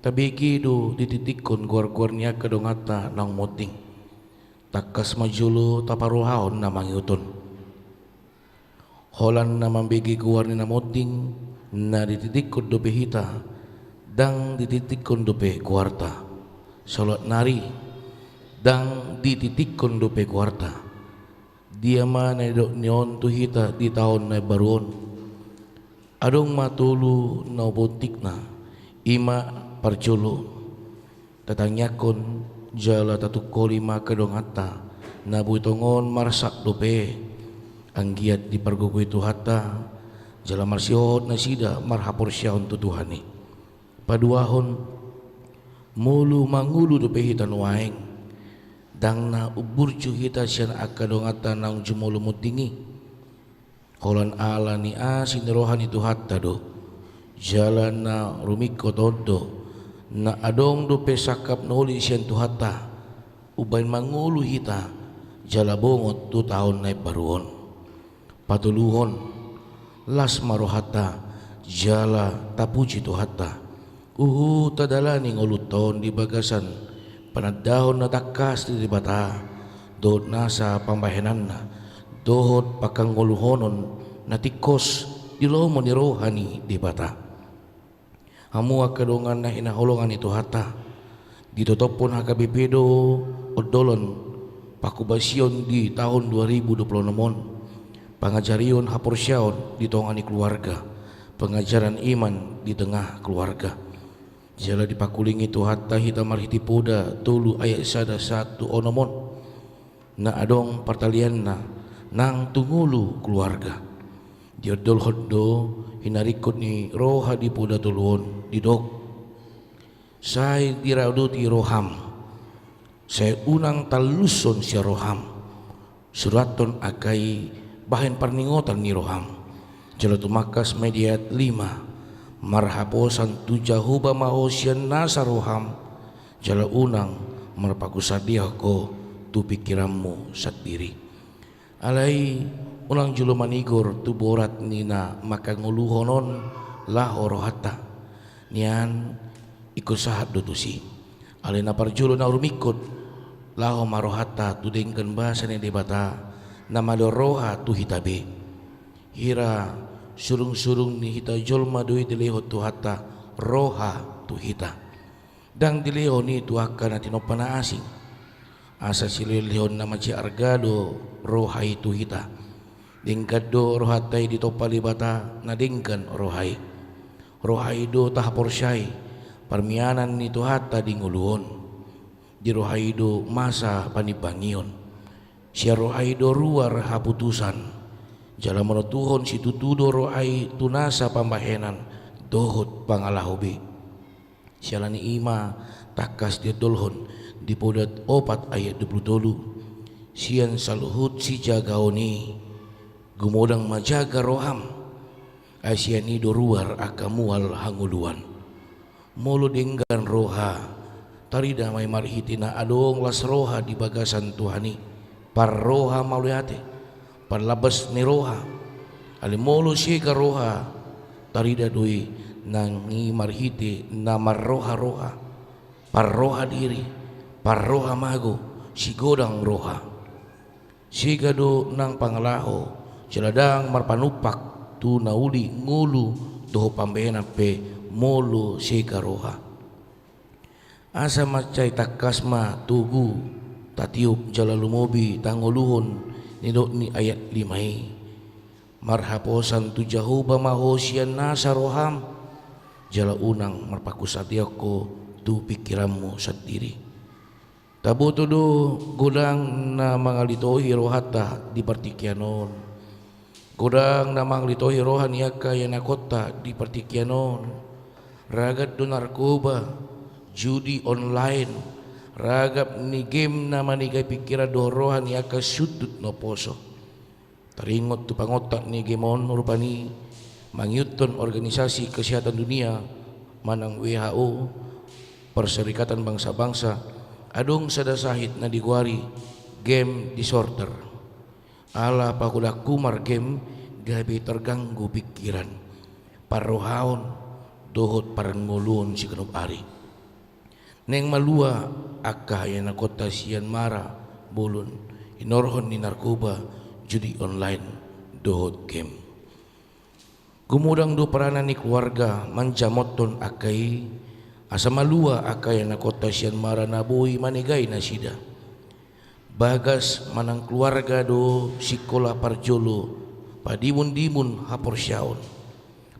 tabege do dititikkon goar-goar ni angka donganta naung monding. Tangkas ma jolo taparohahon na mangihut on. Holan na mambege goar ni na monding, na dititikkon dope hita, ndang dititikkon dope goarta. Saluat nari, ndang dititikkon dope goarta. Dia ma na nidok ni on tu hita di taon na imbaru on? Adong ma tolu na bontikna, i ma parjolo. Tatangiangkon jala tatungkoli ma angka donganta, na boi tongon marsak dope, anggiat dipargogoi Tuhanta, jala marsihohot nasida marhaporseaon tu Tuhan i. Paduahon, molo mangolu dope hita nuaeng, ndang na umburju hita sian angka donganta naung jumolo monding i. Holan ala ni asi ni roha ni Tuhanta do, jala na rumingkot on do, na adong dope sangkap na uli sian Tuhanta, umbahen mangolu hita, jala bongot tu taon na imbaru on. Patoluhon, las ma rohanta, jala tapuji Tuhanta. Huhut tadalani ngolunta on di bagasan panandahon na tangkas di Debata, dohot nasa pambahenanna, dohot pangkangoluhonon na tingkos di lomo ni roha ni Debata. Hamu angka dongan na hinaholongan ni Tuhanta, ditotophon H K B P do ondolon panghobasion di taon dua ribu dua puluh onom on, pangajarion haporseaon di tonga ni keluarga, pengajaran iman di tengah keluarga. Jala dipakulingi Tuhanta hita marhite Poda tolu ayat sada sahat tu onom on, na adong partalianna nang tu ngolu keluarga. Diondolhon do hinaringkot ni roha di Poda tolu on, didok: Sai diradoti roham, sai unang tallushon sian roham, surathon angka i bahen parningotan ni roham. Jala tumangkas ma i di ayat lima: Marhaposan tu Jahowa ma ho sian nasa roham, jala unang marpangkusandehon ho tu pingkiranmu sandiri. Alai Unang jolo manigor tu borat ni na mangkangoluhon on laho rohanta. Nian ingkon sahat do tusi. Alai na parjolo na rumingkot, laho ma rohanta tu denggan basa ni Debata, na malehon roha tu hita be. Hira surung-surung ni hita jolma do i dilehon Tuhanta roha tu hita. Ndang dilehon i tu angka na tinompa na asing. Asa silehon-lehon na mansai arga do roha i tu hita. Denggan do rohanta i ditompa Debata na denggan roha i. Roha i do tahaporseai parmianan ni Tuhanta di ngolu on. Di roha i do masa panimbangion. Sian roha i do ruar haputusan. Jala manotuhon situtu do roha i tu nasa pambahenan dohot pangalaho be. Siala ni i ma tangkas diondolhon di Poda opat ayat dua pulu tolu. Sian saluhut sijagaon i, gumodang ma jaga roham. Ai sian i do ruar angka mual hangoluan. Molo denggan roha, tarida ma i marhite na adong las roha di bagasan Tuhan i. Parroha mauliate, parlambas ni roha. Alai molo sega roha, tarida do i nang i marhite na marroha-roha, parroha diri, parroha mago, sigodang roha. Sega do nang pangalaho, jala ndang marpanumpak tu na uli ngolu dohot pambahenan pe molo sega roha. Asa mansai tangkas ma togu tatiop jala lumobi tangoluhon nidok ni ayat lima i. Marhaposan tu Jahowa ma ho sian nasa roham, jala unang marpangkusatihon ho tu pingkiranmu sandiri. Taboto do godang na mangalitohi rohanta di partingkian on. Godang na mangalitohi roha ni angka ianakhonta di partingkian on. Ragam do narkoba, judi online, ragam ni game na manegai pingkiran dohot roha ni angka sundut na poso. Taringot tu pangontak ni game on rupani, mangihuthon Organisasi Kesehatan Dunia manang W H O, Perserikatan Bangsa-Bangsa, adong sada sahit na digoari game disorder. Ala pagodangku margame gabe terganggu pingkiran, parrohaon dohot parngoluon siganup ari. Naeng malua angka ianakhonta sian mara bolon hinorhon ni narkoba, judi online dohot game. Gumodang do peranan ni keluarga manjamothon angka i, asa malua angka ianakhonta sian mara na boi manegai nasida. Bagas manang keluarga do sikola parjolo padimun-dimun haporseaon,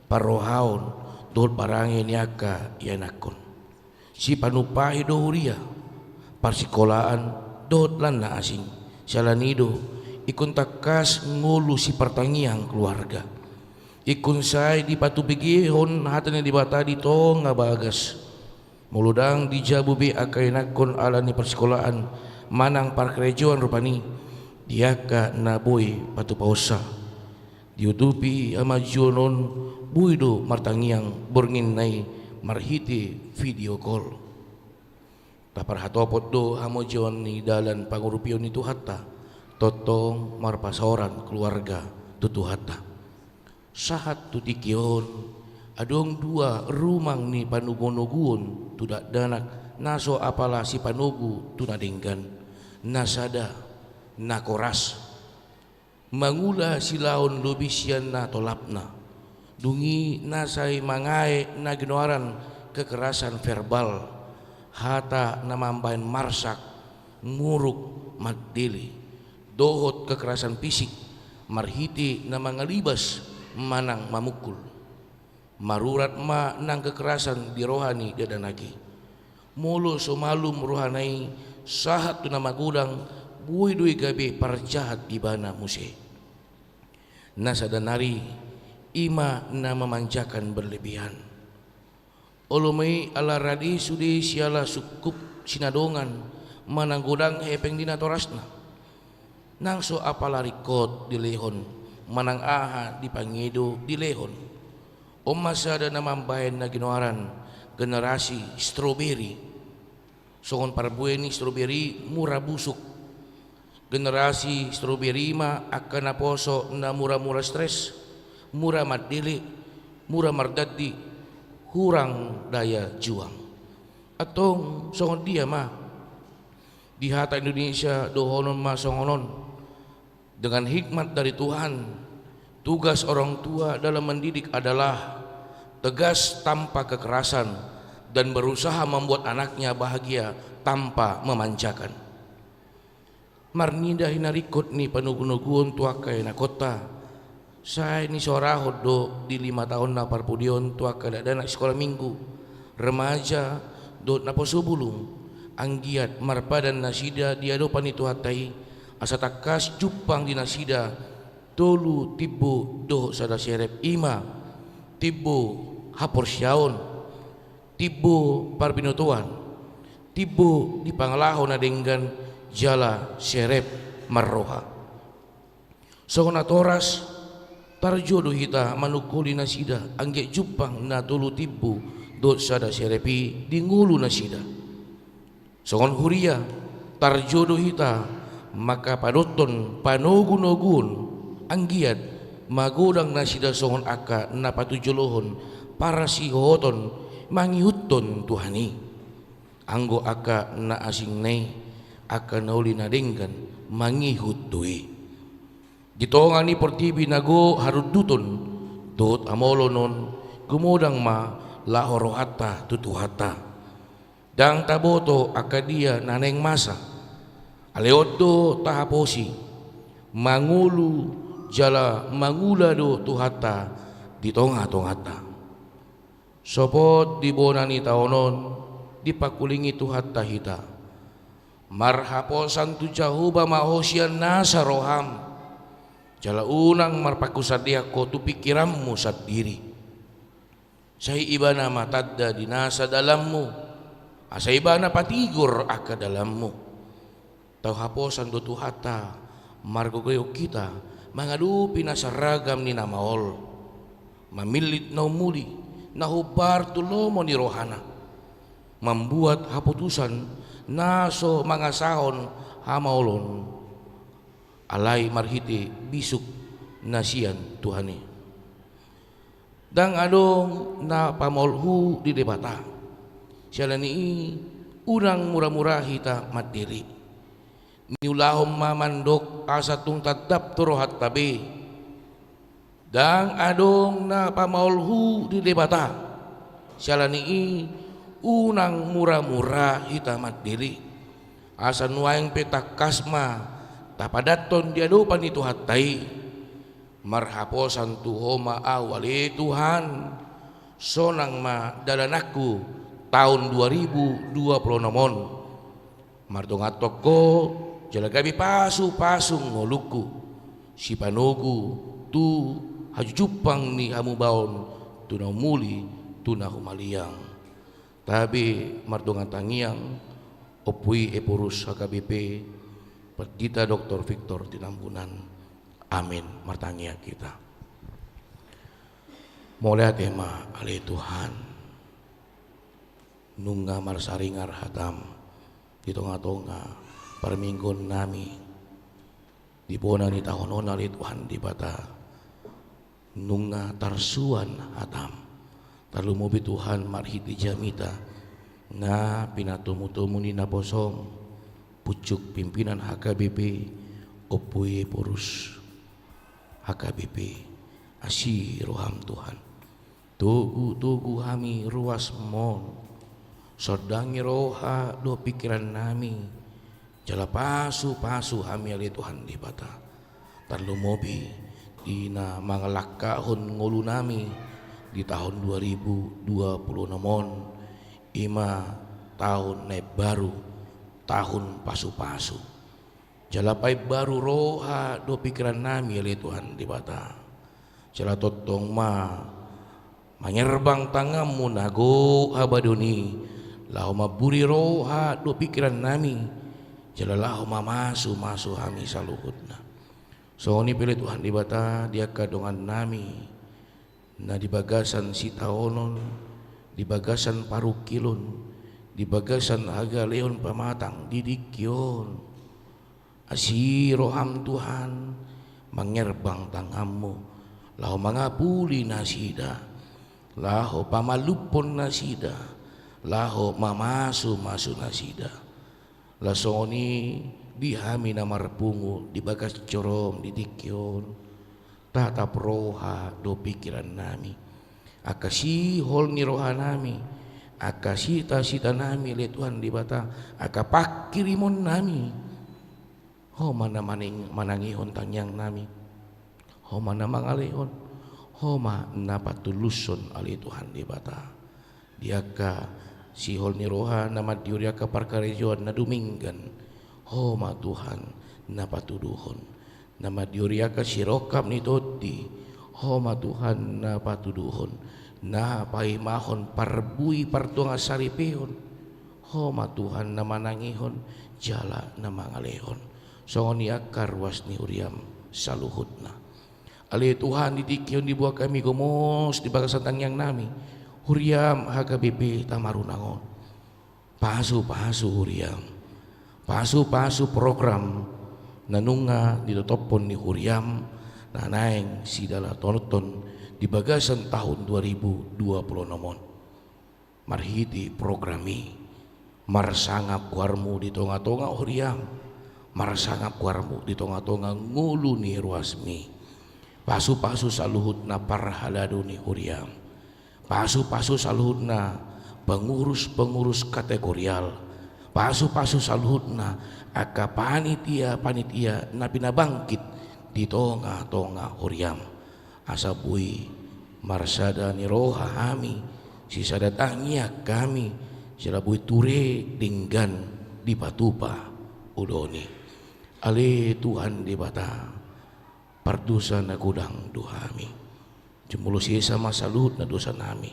parrohaon dohot parange ni angka ianakhon. Sipanumpahi do huria, parsikolaan dohot lan na asing. Siala ni i do ingkon tangkas ngolu sipartangiang keluarga. Ingkon sai dipatubegehon hata ni Debata di tonga bagas. Molo ndang di jabu be angka ianakhon ala ni parsikolaan manang parkarejoan rupani, di angka na boi patupaonsa. Diudupi hamajuon on, boi do martangiang borngin na i marhite video call. Taparhatopot do hamajuon ni dalan pangurupion ni Tuhanta, tongtong marpasaoran keluarga tu Tuhanta. Sahat tu tingki on, adong dua rumang ni panogunoguon tu dakdanak na so apala sipanogu tu na denggan, na sada na koras, mangula silaon lobi sian na tolapna. Dung i na sai mangae na ginoaran kekerasan verbal, hata na mambahen marsak, muruk, mandele, dohot kekerasan fisik marhite na mangalibas manang mamukul. Marurat ma nang kekerasan di roha ni dakdanak i. Molo so malum rohana i sahat tu na magodang, boi do i gabe parjahat di ibana muse. Na sada nari, i ma na memanjakan berlebihan. Olo ma i ala rade sude siala sungkup sinadongan manang godang hepeng di natorasna. Nang so apala ringkot dilehon, manang aha dipangido dilehon. On ma sada na mambahen na ginoaran generasi stroberi. Songon parbue ni stroberi mura busuk. Generasi stroberi ma angka naposo na mura-mura stres, mura mandele, mura mardandi, hurang daya juang. Antong songon dia ma? Di hata Indonesia dohonon ma songon on, dengan hikmat dari Tuhan, tugas orang tua dalam mendidik adalah tegas tanpa kekerasan dan berusaha membuat anaknya bahagia tanpa memanjakan. Marnida hinaringkot ni panogunoguon tu angka ianakhonta, sai nisorahon do di lima taon na parpudi on tu angka dakdanak sikola minggu, remaja, dohot naposo bulung, anggiat marpadan nasida di adopan ni Tuhanta i, asa tangkas jumpang di nasida tolu timbo dohot sada serep, i ma timbo haporseaon, timbo parbinotoan, timbo di pangalaho na denggan jala serep marroha. Songon natoras, tarjou do hita manungkoli nasida anggiat jumpang na tolu timbo dohot sada serep i di ngolu nasida. Songon huria, tarjou do hita mangkapadothon panogunoguon anggiat magodang nasida songon angka na patujolohon parsihohoton mangihuthon Tuhan i. Anggo angka na asing na i, angka na uli na denggan mangihut do i. Di tonga ni portibi na gok harunduton dohot hamaolon on, gumodang ma laho rohanta tu Tuhanta. Ndang taboto angka dia na naeng masa. Alai on do tahaposi, mangolu jala mangula do Tuhanta di tongatonganta. Sopot di bona ni taon on, dipangkulingi Tuhanta hita. Marhaposan tu Jahowa ma ho sian nasa roham, jala unang marpangkusandehon ho tu pingkiranmu sandiri. Sai Ibana ma tanda di nasa dalanmu, asa Ibana patigor angka dalanmu. Tahaposan do Tuhanta margogoihon hita mangadopi nasa ragam ni na maol, mamillit na umuli, na hombar tu lomo ni rohana, mambuat haputusan na so mangasahon hamaolon, alai marhite bisuk na sian Tuhan i. Ndang adong na pamaolhu di Debata. Siala ni i, unang muramura hita mandele. Niulahon ma mandok asa tung tandap tu rohanta be. Ndang adong na pamaolhu di Debata. Siala ni i, unang muramura hita mandele. Asa nuaeng pe tangkas ma tapadathon di adopan ni Tuhanta i. Marhaposan tu Ho ma ahu ale Tuhan, sonang ma dalananku taon dua ribu dua puluh onom on. Mardonganhon Ho jala gabe pasupasu ngolungku, sipanogu tu hajujumpang ni hamubaon, tu na umuli, tu na humaliang. Tabe mardongan tangiang, Ompu i Ephorus H K B P, Pandita Doktor Victor Tinambunan. Amin. Martangiang hita. Mauliate ma ale Tuhan, nunga marsaringar hatam di tongatonga parmingguon nami. Di bona ni taon on ale Tuhan Debata, nunga tarsuan hatam. Tarlumobi Tuhan marhite jamita na pinatomutomu ni naposom, pucuk pimpinan H K B P, Ompu i Ephorus H K B P, asi roham Tuhan. Togutogu hami ruasmon, sondangi roha dohot pingkiran nami, jala pasupasu hami ale Tuhan Debata. Tarlumobi di na mangalangkahon ngolu nami di taon dua ribu dua puluh onom on, i ma taon na imbaru, taon pasupasu. Jala paimbaru roha dohot pingkiran nami ale Tuhan Debata. Jala tongtong ma mangerbang tanganmu na gok habadoan i, laho mamburi roha dohot pingkiran nami, jala laho mamasumasu hami saluhutna. Songon i pe ale Tuhan Debata, di angka dongan nami na di bagasan sitaonon, di bagasan parungkilon, di bagasan hagaleon pamatang di tingki on. Asi roham Tuhan, mangerbang tanganmu, laho mangapuli nasida, laho pamalumhon nasida, laho mamasumasu nasida. Laos songon i di hami na marpungu di bagas joroM di tingki on, tatap roha dohot pingkirannami, angka sihol ni rohanami, angka sitasitanami ale Tuhan Debata, angka panghirimonnami. Ho ma na maning-, manangihon tangiangnami. Ho ma na mangalehon. Ho ma na patulushon ale Tuhan Debata. Di angka sihol ni roha na mandiori angka parkarejoan na dumenggan, Ho ma Tuhan na patuduhon. Na mandiori angka sirongkap ni tondi, Ho ma Tuhan na patuduhon. Na paimahon parbue partonga saripeon, Ho ma Tuhan na manangihon jala na mangalehon. Songon i angka ruas ni huriaM saluhutna. Ale Tuhan, di tingki on diboan hami gomos di bagasan tangiangnami, huriaM H K B P Tamarunang on. Pasupasu huriaM. Pasupasu program na nunga ditotophon ni huriaM, na naeng sidalahonon di bagasan taon dua ribu dua puluh onom on. Marhite program i, marsangap goarMu di tongatonga huriaM, marsangap goarMu di tongatonga ngolu ni ruasMi. Pasupasu saluhutna parhalado ni huriaM. Pasupasu saluhutna pengurus-pengurus kategorial. Pasupasu saluhutna angka panitia-panitia na pinabangkit di tongatonga huriaM. Asa boi marsada ni roha hami, sisada tangiang hami, jala boi ture denggan dipatupa ulaon i. Ale Tuhan Debata, pardosa na godang do hami. Jumolo sesa ma saluhut na dosanami,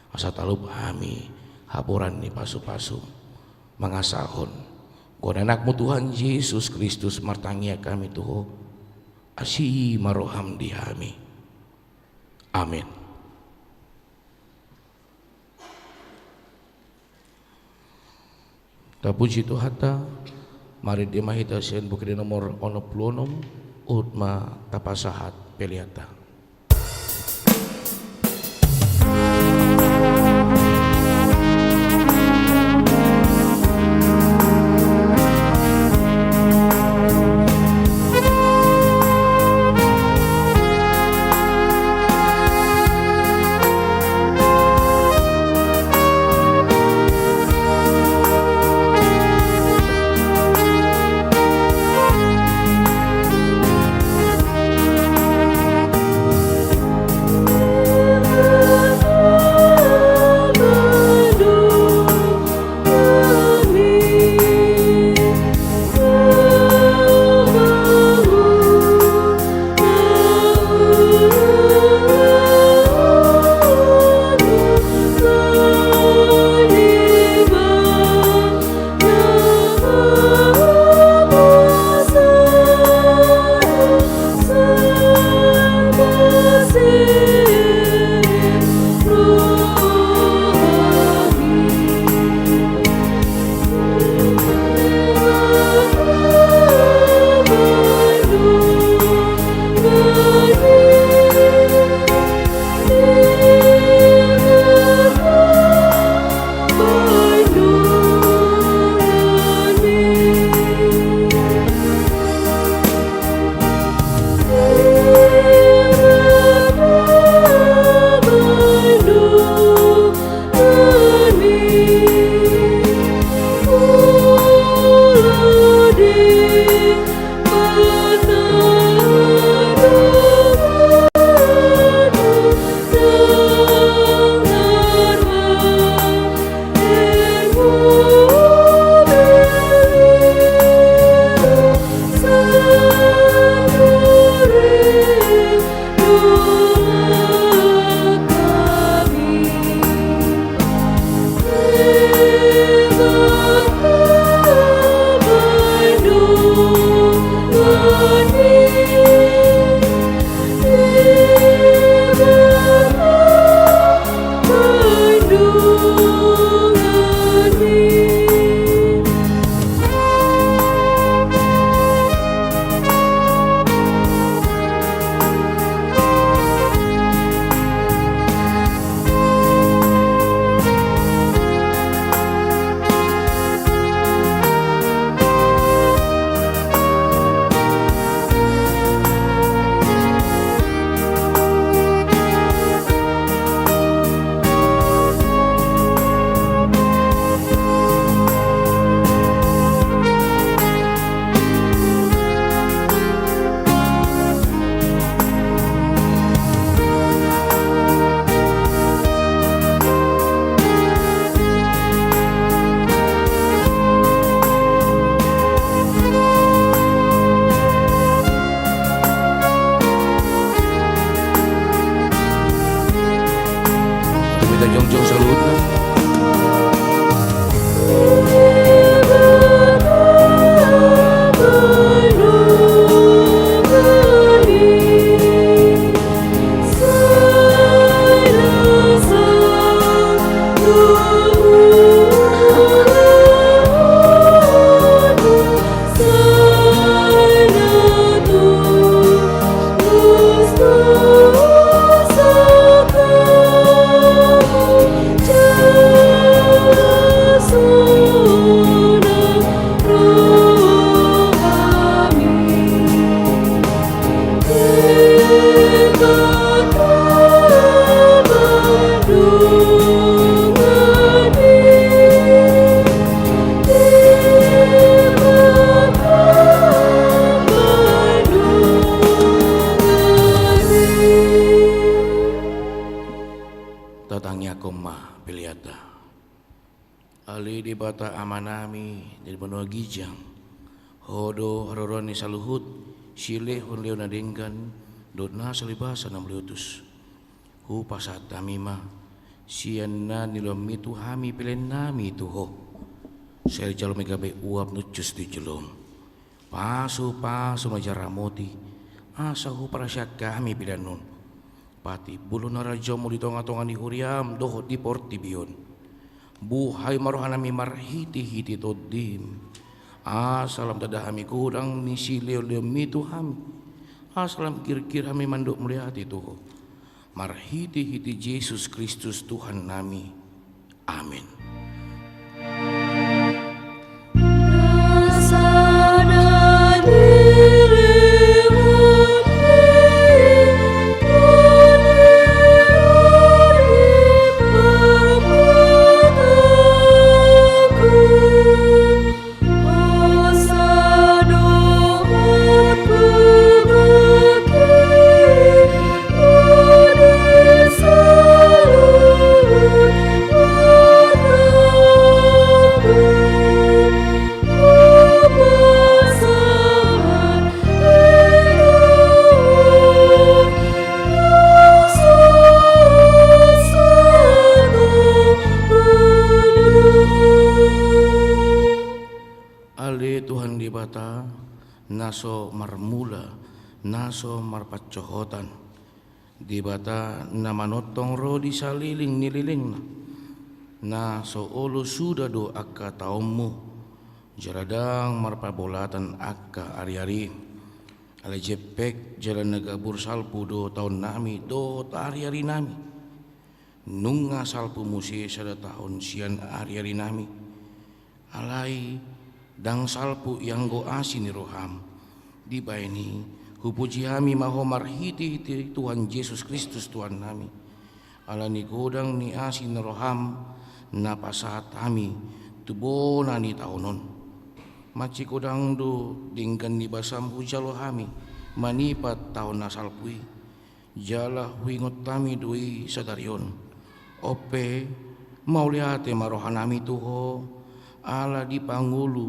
asa talup hami haboran ni pasupasu. Mangasahon goar ni AnakMu Tuhan Jesus Kristus martangiang hami tu Ho. Asi ma rohaM di hami. Amen. Tapuji Tuhanta, marende ma hita sian Buku Ende nomor onom pulu onom, huhut ma tapasahat peleanta. banua ginjang. Ho do haroroan ni saluhut silehonlehon na denggan dohot nasa libasa na meliutus. Hupasahat hami ma sian na nilehonmi tu hami pelean nami tu Ho. Sai jalo ma i gabe uap nuncus tu jolom. Pasupasu ma jala ramoti asa huparsian hami pelean on patimbulhon harajaonmu di tongatonga ni huriam dohot di portibi on. Buhai ma rohanami marhitehite Tondim, asa lam tanda hami godang ni silehonlehonmi tu hami, asa lam girgir hami mandok mauliate tu Ho. Marhitehite Jesus Kristus Tuhannami. Amen. Ale Tuhan Debata, na so marmula, na so marpansohotan, Debata na manongtong ro di saleleng ni lelengna, na so olo suda do angka taonmu, jala ndang marpabolatan angka ariari. Alai jempek jala na gabur salpu do taonnami dohot ariarinami. Nunga salpu muse sada taon sian ariarinami. Alai ndang salpu ianggo asi ni roham. Dibahen i, hupuji hami ma Ho marhitehite Tuhan Jesus Kristus Tuhannami. Ala ni godang ni asi ni roham na pasahat hami tu bona ni taon on. Mansai godang do denggan ni basam hujalo hami manipat taon na salpu i. Jala huingot hami do i sadari on. On pe, mauliate ma rohanami tu Ho, ala dipangolu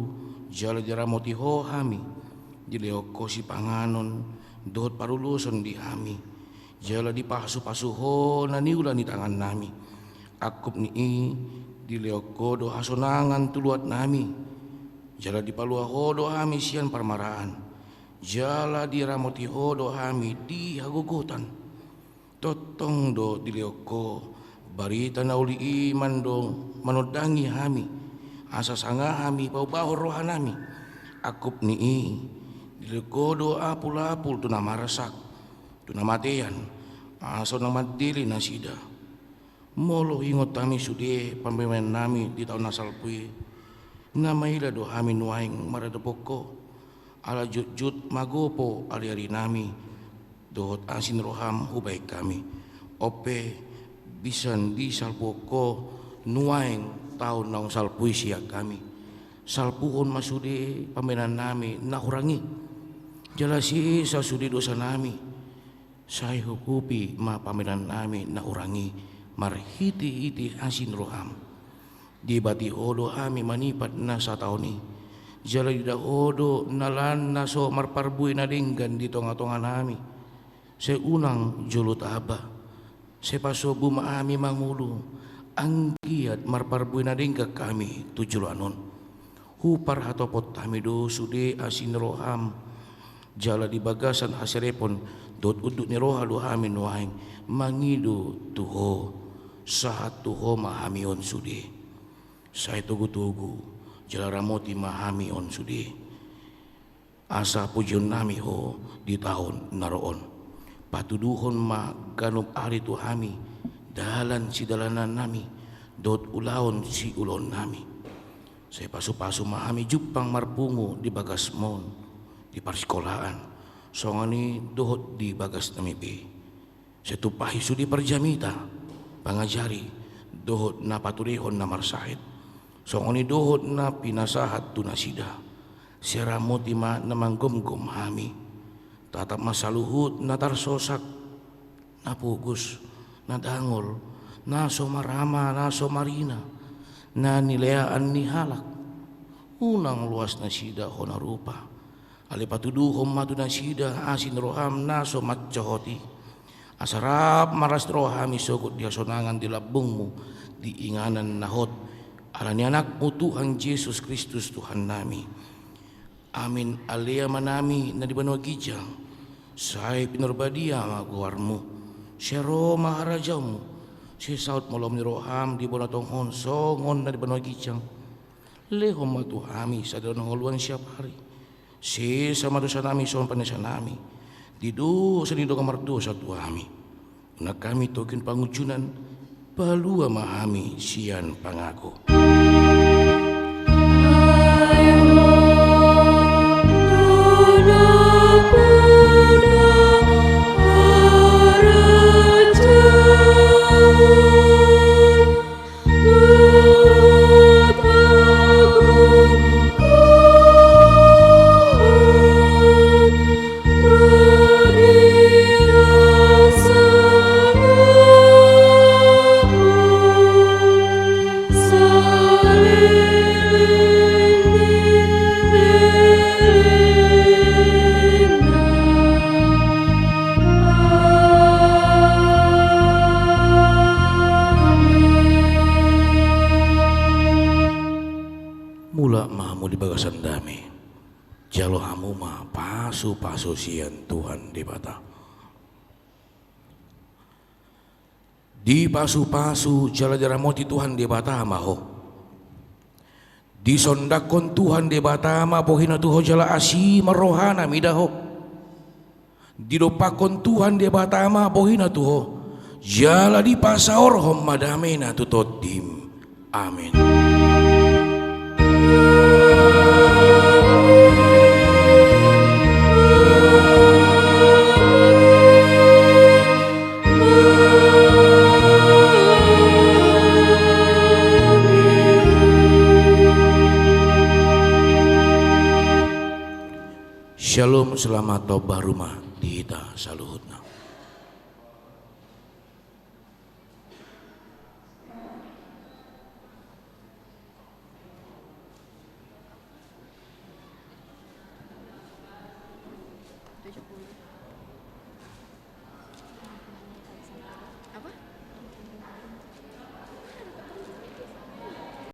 jala diramoti Ho hami, dilehon Ho sipanganon dohot paruloson di hami, jala dipasupasu Ho na niula ni tangannami. Angkup ni i, dilehon Ho do hasonangan tu luatnami, jala dipalua Ho do hami sian parmaraan. Jala diramoti Ho do hami di hagogotan. Tongtong do dilehon Ho barita na uli i mandong manondangi hami, asa sanga hami paubahon rohanami. Angkup ni i, dilehon Ho do apulapul tu na marsak, tu na matean, asa unang mandele nasida. Molo huingot hami sude pambahenannami di taon na salpu i, na maila do hami nuaeng maradophon Ho. Ala jotjot magopo ariarinami dohot asi ni roham hubahen hami. On pe, bisa disalpuhon Ho nuaeng taon naung salpu i sian hami. Salpuhon ma sude pambahenannami na hurang i. Jala sesa sude dosanami. Sai hukupi ma pambahenannami na hurang i marhitehite asi ni roham. Diebati Ho do hami manipat na sataon i. Jala diida Ho do na lan na so marparbue na denggan di tongatonganami. Sai unang jolo taba. Sai pasombu ma hami mangolu, anggiat marparbue na denggan hami tu joloan on. Huparhatopot hami do sude asi ni roham, jala di bagasan hasirepon dohot unduk ni roha do hami nuaeng mangido tu Ho, sahat tu Ho ma hami on sude. Sai togutogu jala ramoti ma hami on sude. Asa pujionnami Ho di taon na ro on. Patuduhon ma ganup ari tu hami dalan sidalanannami dohot ulaon siulaonnami. Sai pasupasu ma hami jumpang marpungu di bagasmon, di parsikolajaan, songon i dohot di bagasnami be. Sai tumpahi sude parjamita, pangajari, dohot na patulehon na marsahit, songon i dohot na pinasahat tu nasida. Sai ramoti ma na manggomgom hami. Tatap ma saluhut na tarsosak, na pogos, na dangol, na so marama, na so marina, na nileaan ni halak. Unang loas nasida hona rupa. Alai patuduhon ma tu nasida asi ni roham na so mansohot i. Asa rap marlas ni roha hami sogot di hasonangan di lambungmu di inganan na hot. Ala ni Anakmu Tuhan Jesus Kristus Tuhannami. Amin. Ale Amanami na di banua ginjang, sai pinarbadia ma goarmu. Sai ro ma harajaonmu. Sai saut ma lomo ni roham di banua tonga on songon na di banua ginjang. Lehon ma tu hami sadari on hangoluan siapari. Sesa ma dosanami songon panesanami di dosa ni dongan mardosa tu hami. Unang hami togihon pangunjunan. Palua ma hami sian pangago. Mulak ma hamu di bagasan dame. Jalo hamu ma pasupasu sian Tuhan Debata. Dipasupasu jala diramoti Tuhan Debata ma ho. Disondangkon Tuhan Debata ma bohina tu ho jala asi ma rohana mida ho. Didompakkon Tuhan Debata ma bohina tu ho jala dipasaorhon ma damena tu tondim. Amin. Shalom, selamat tahun baru ma di hita saluhutna.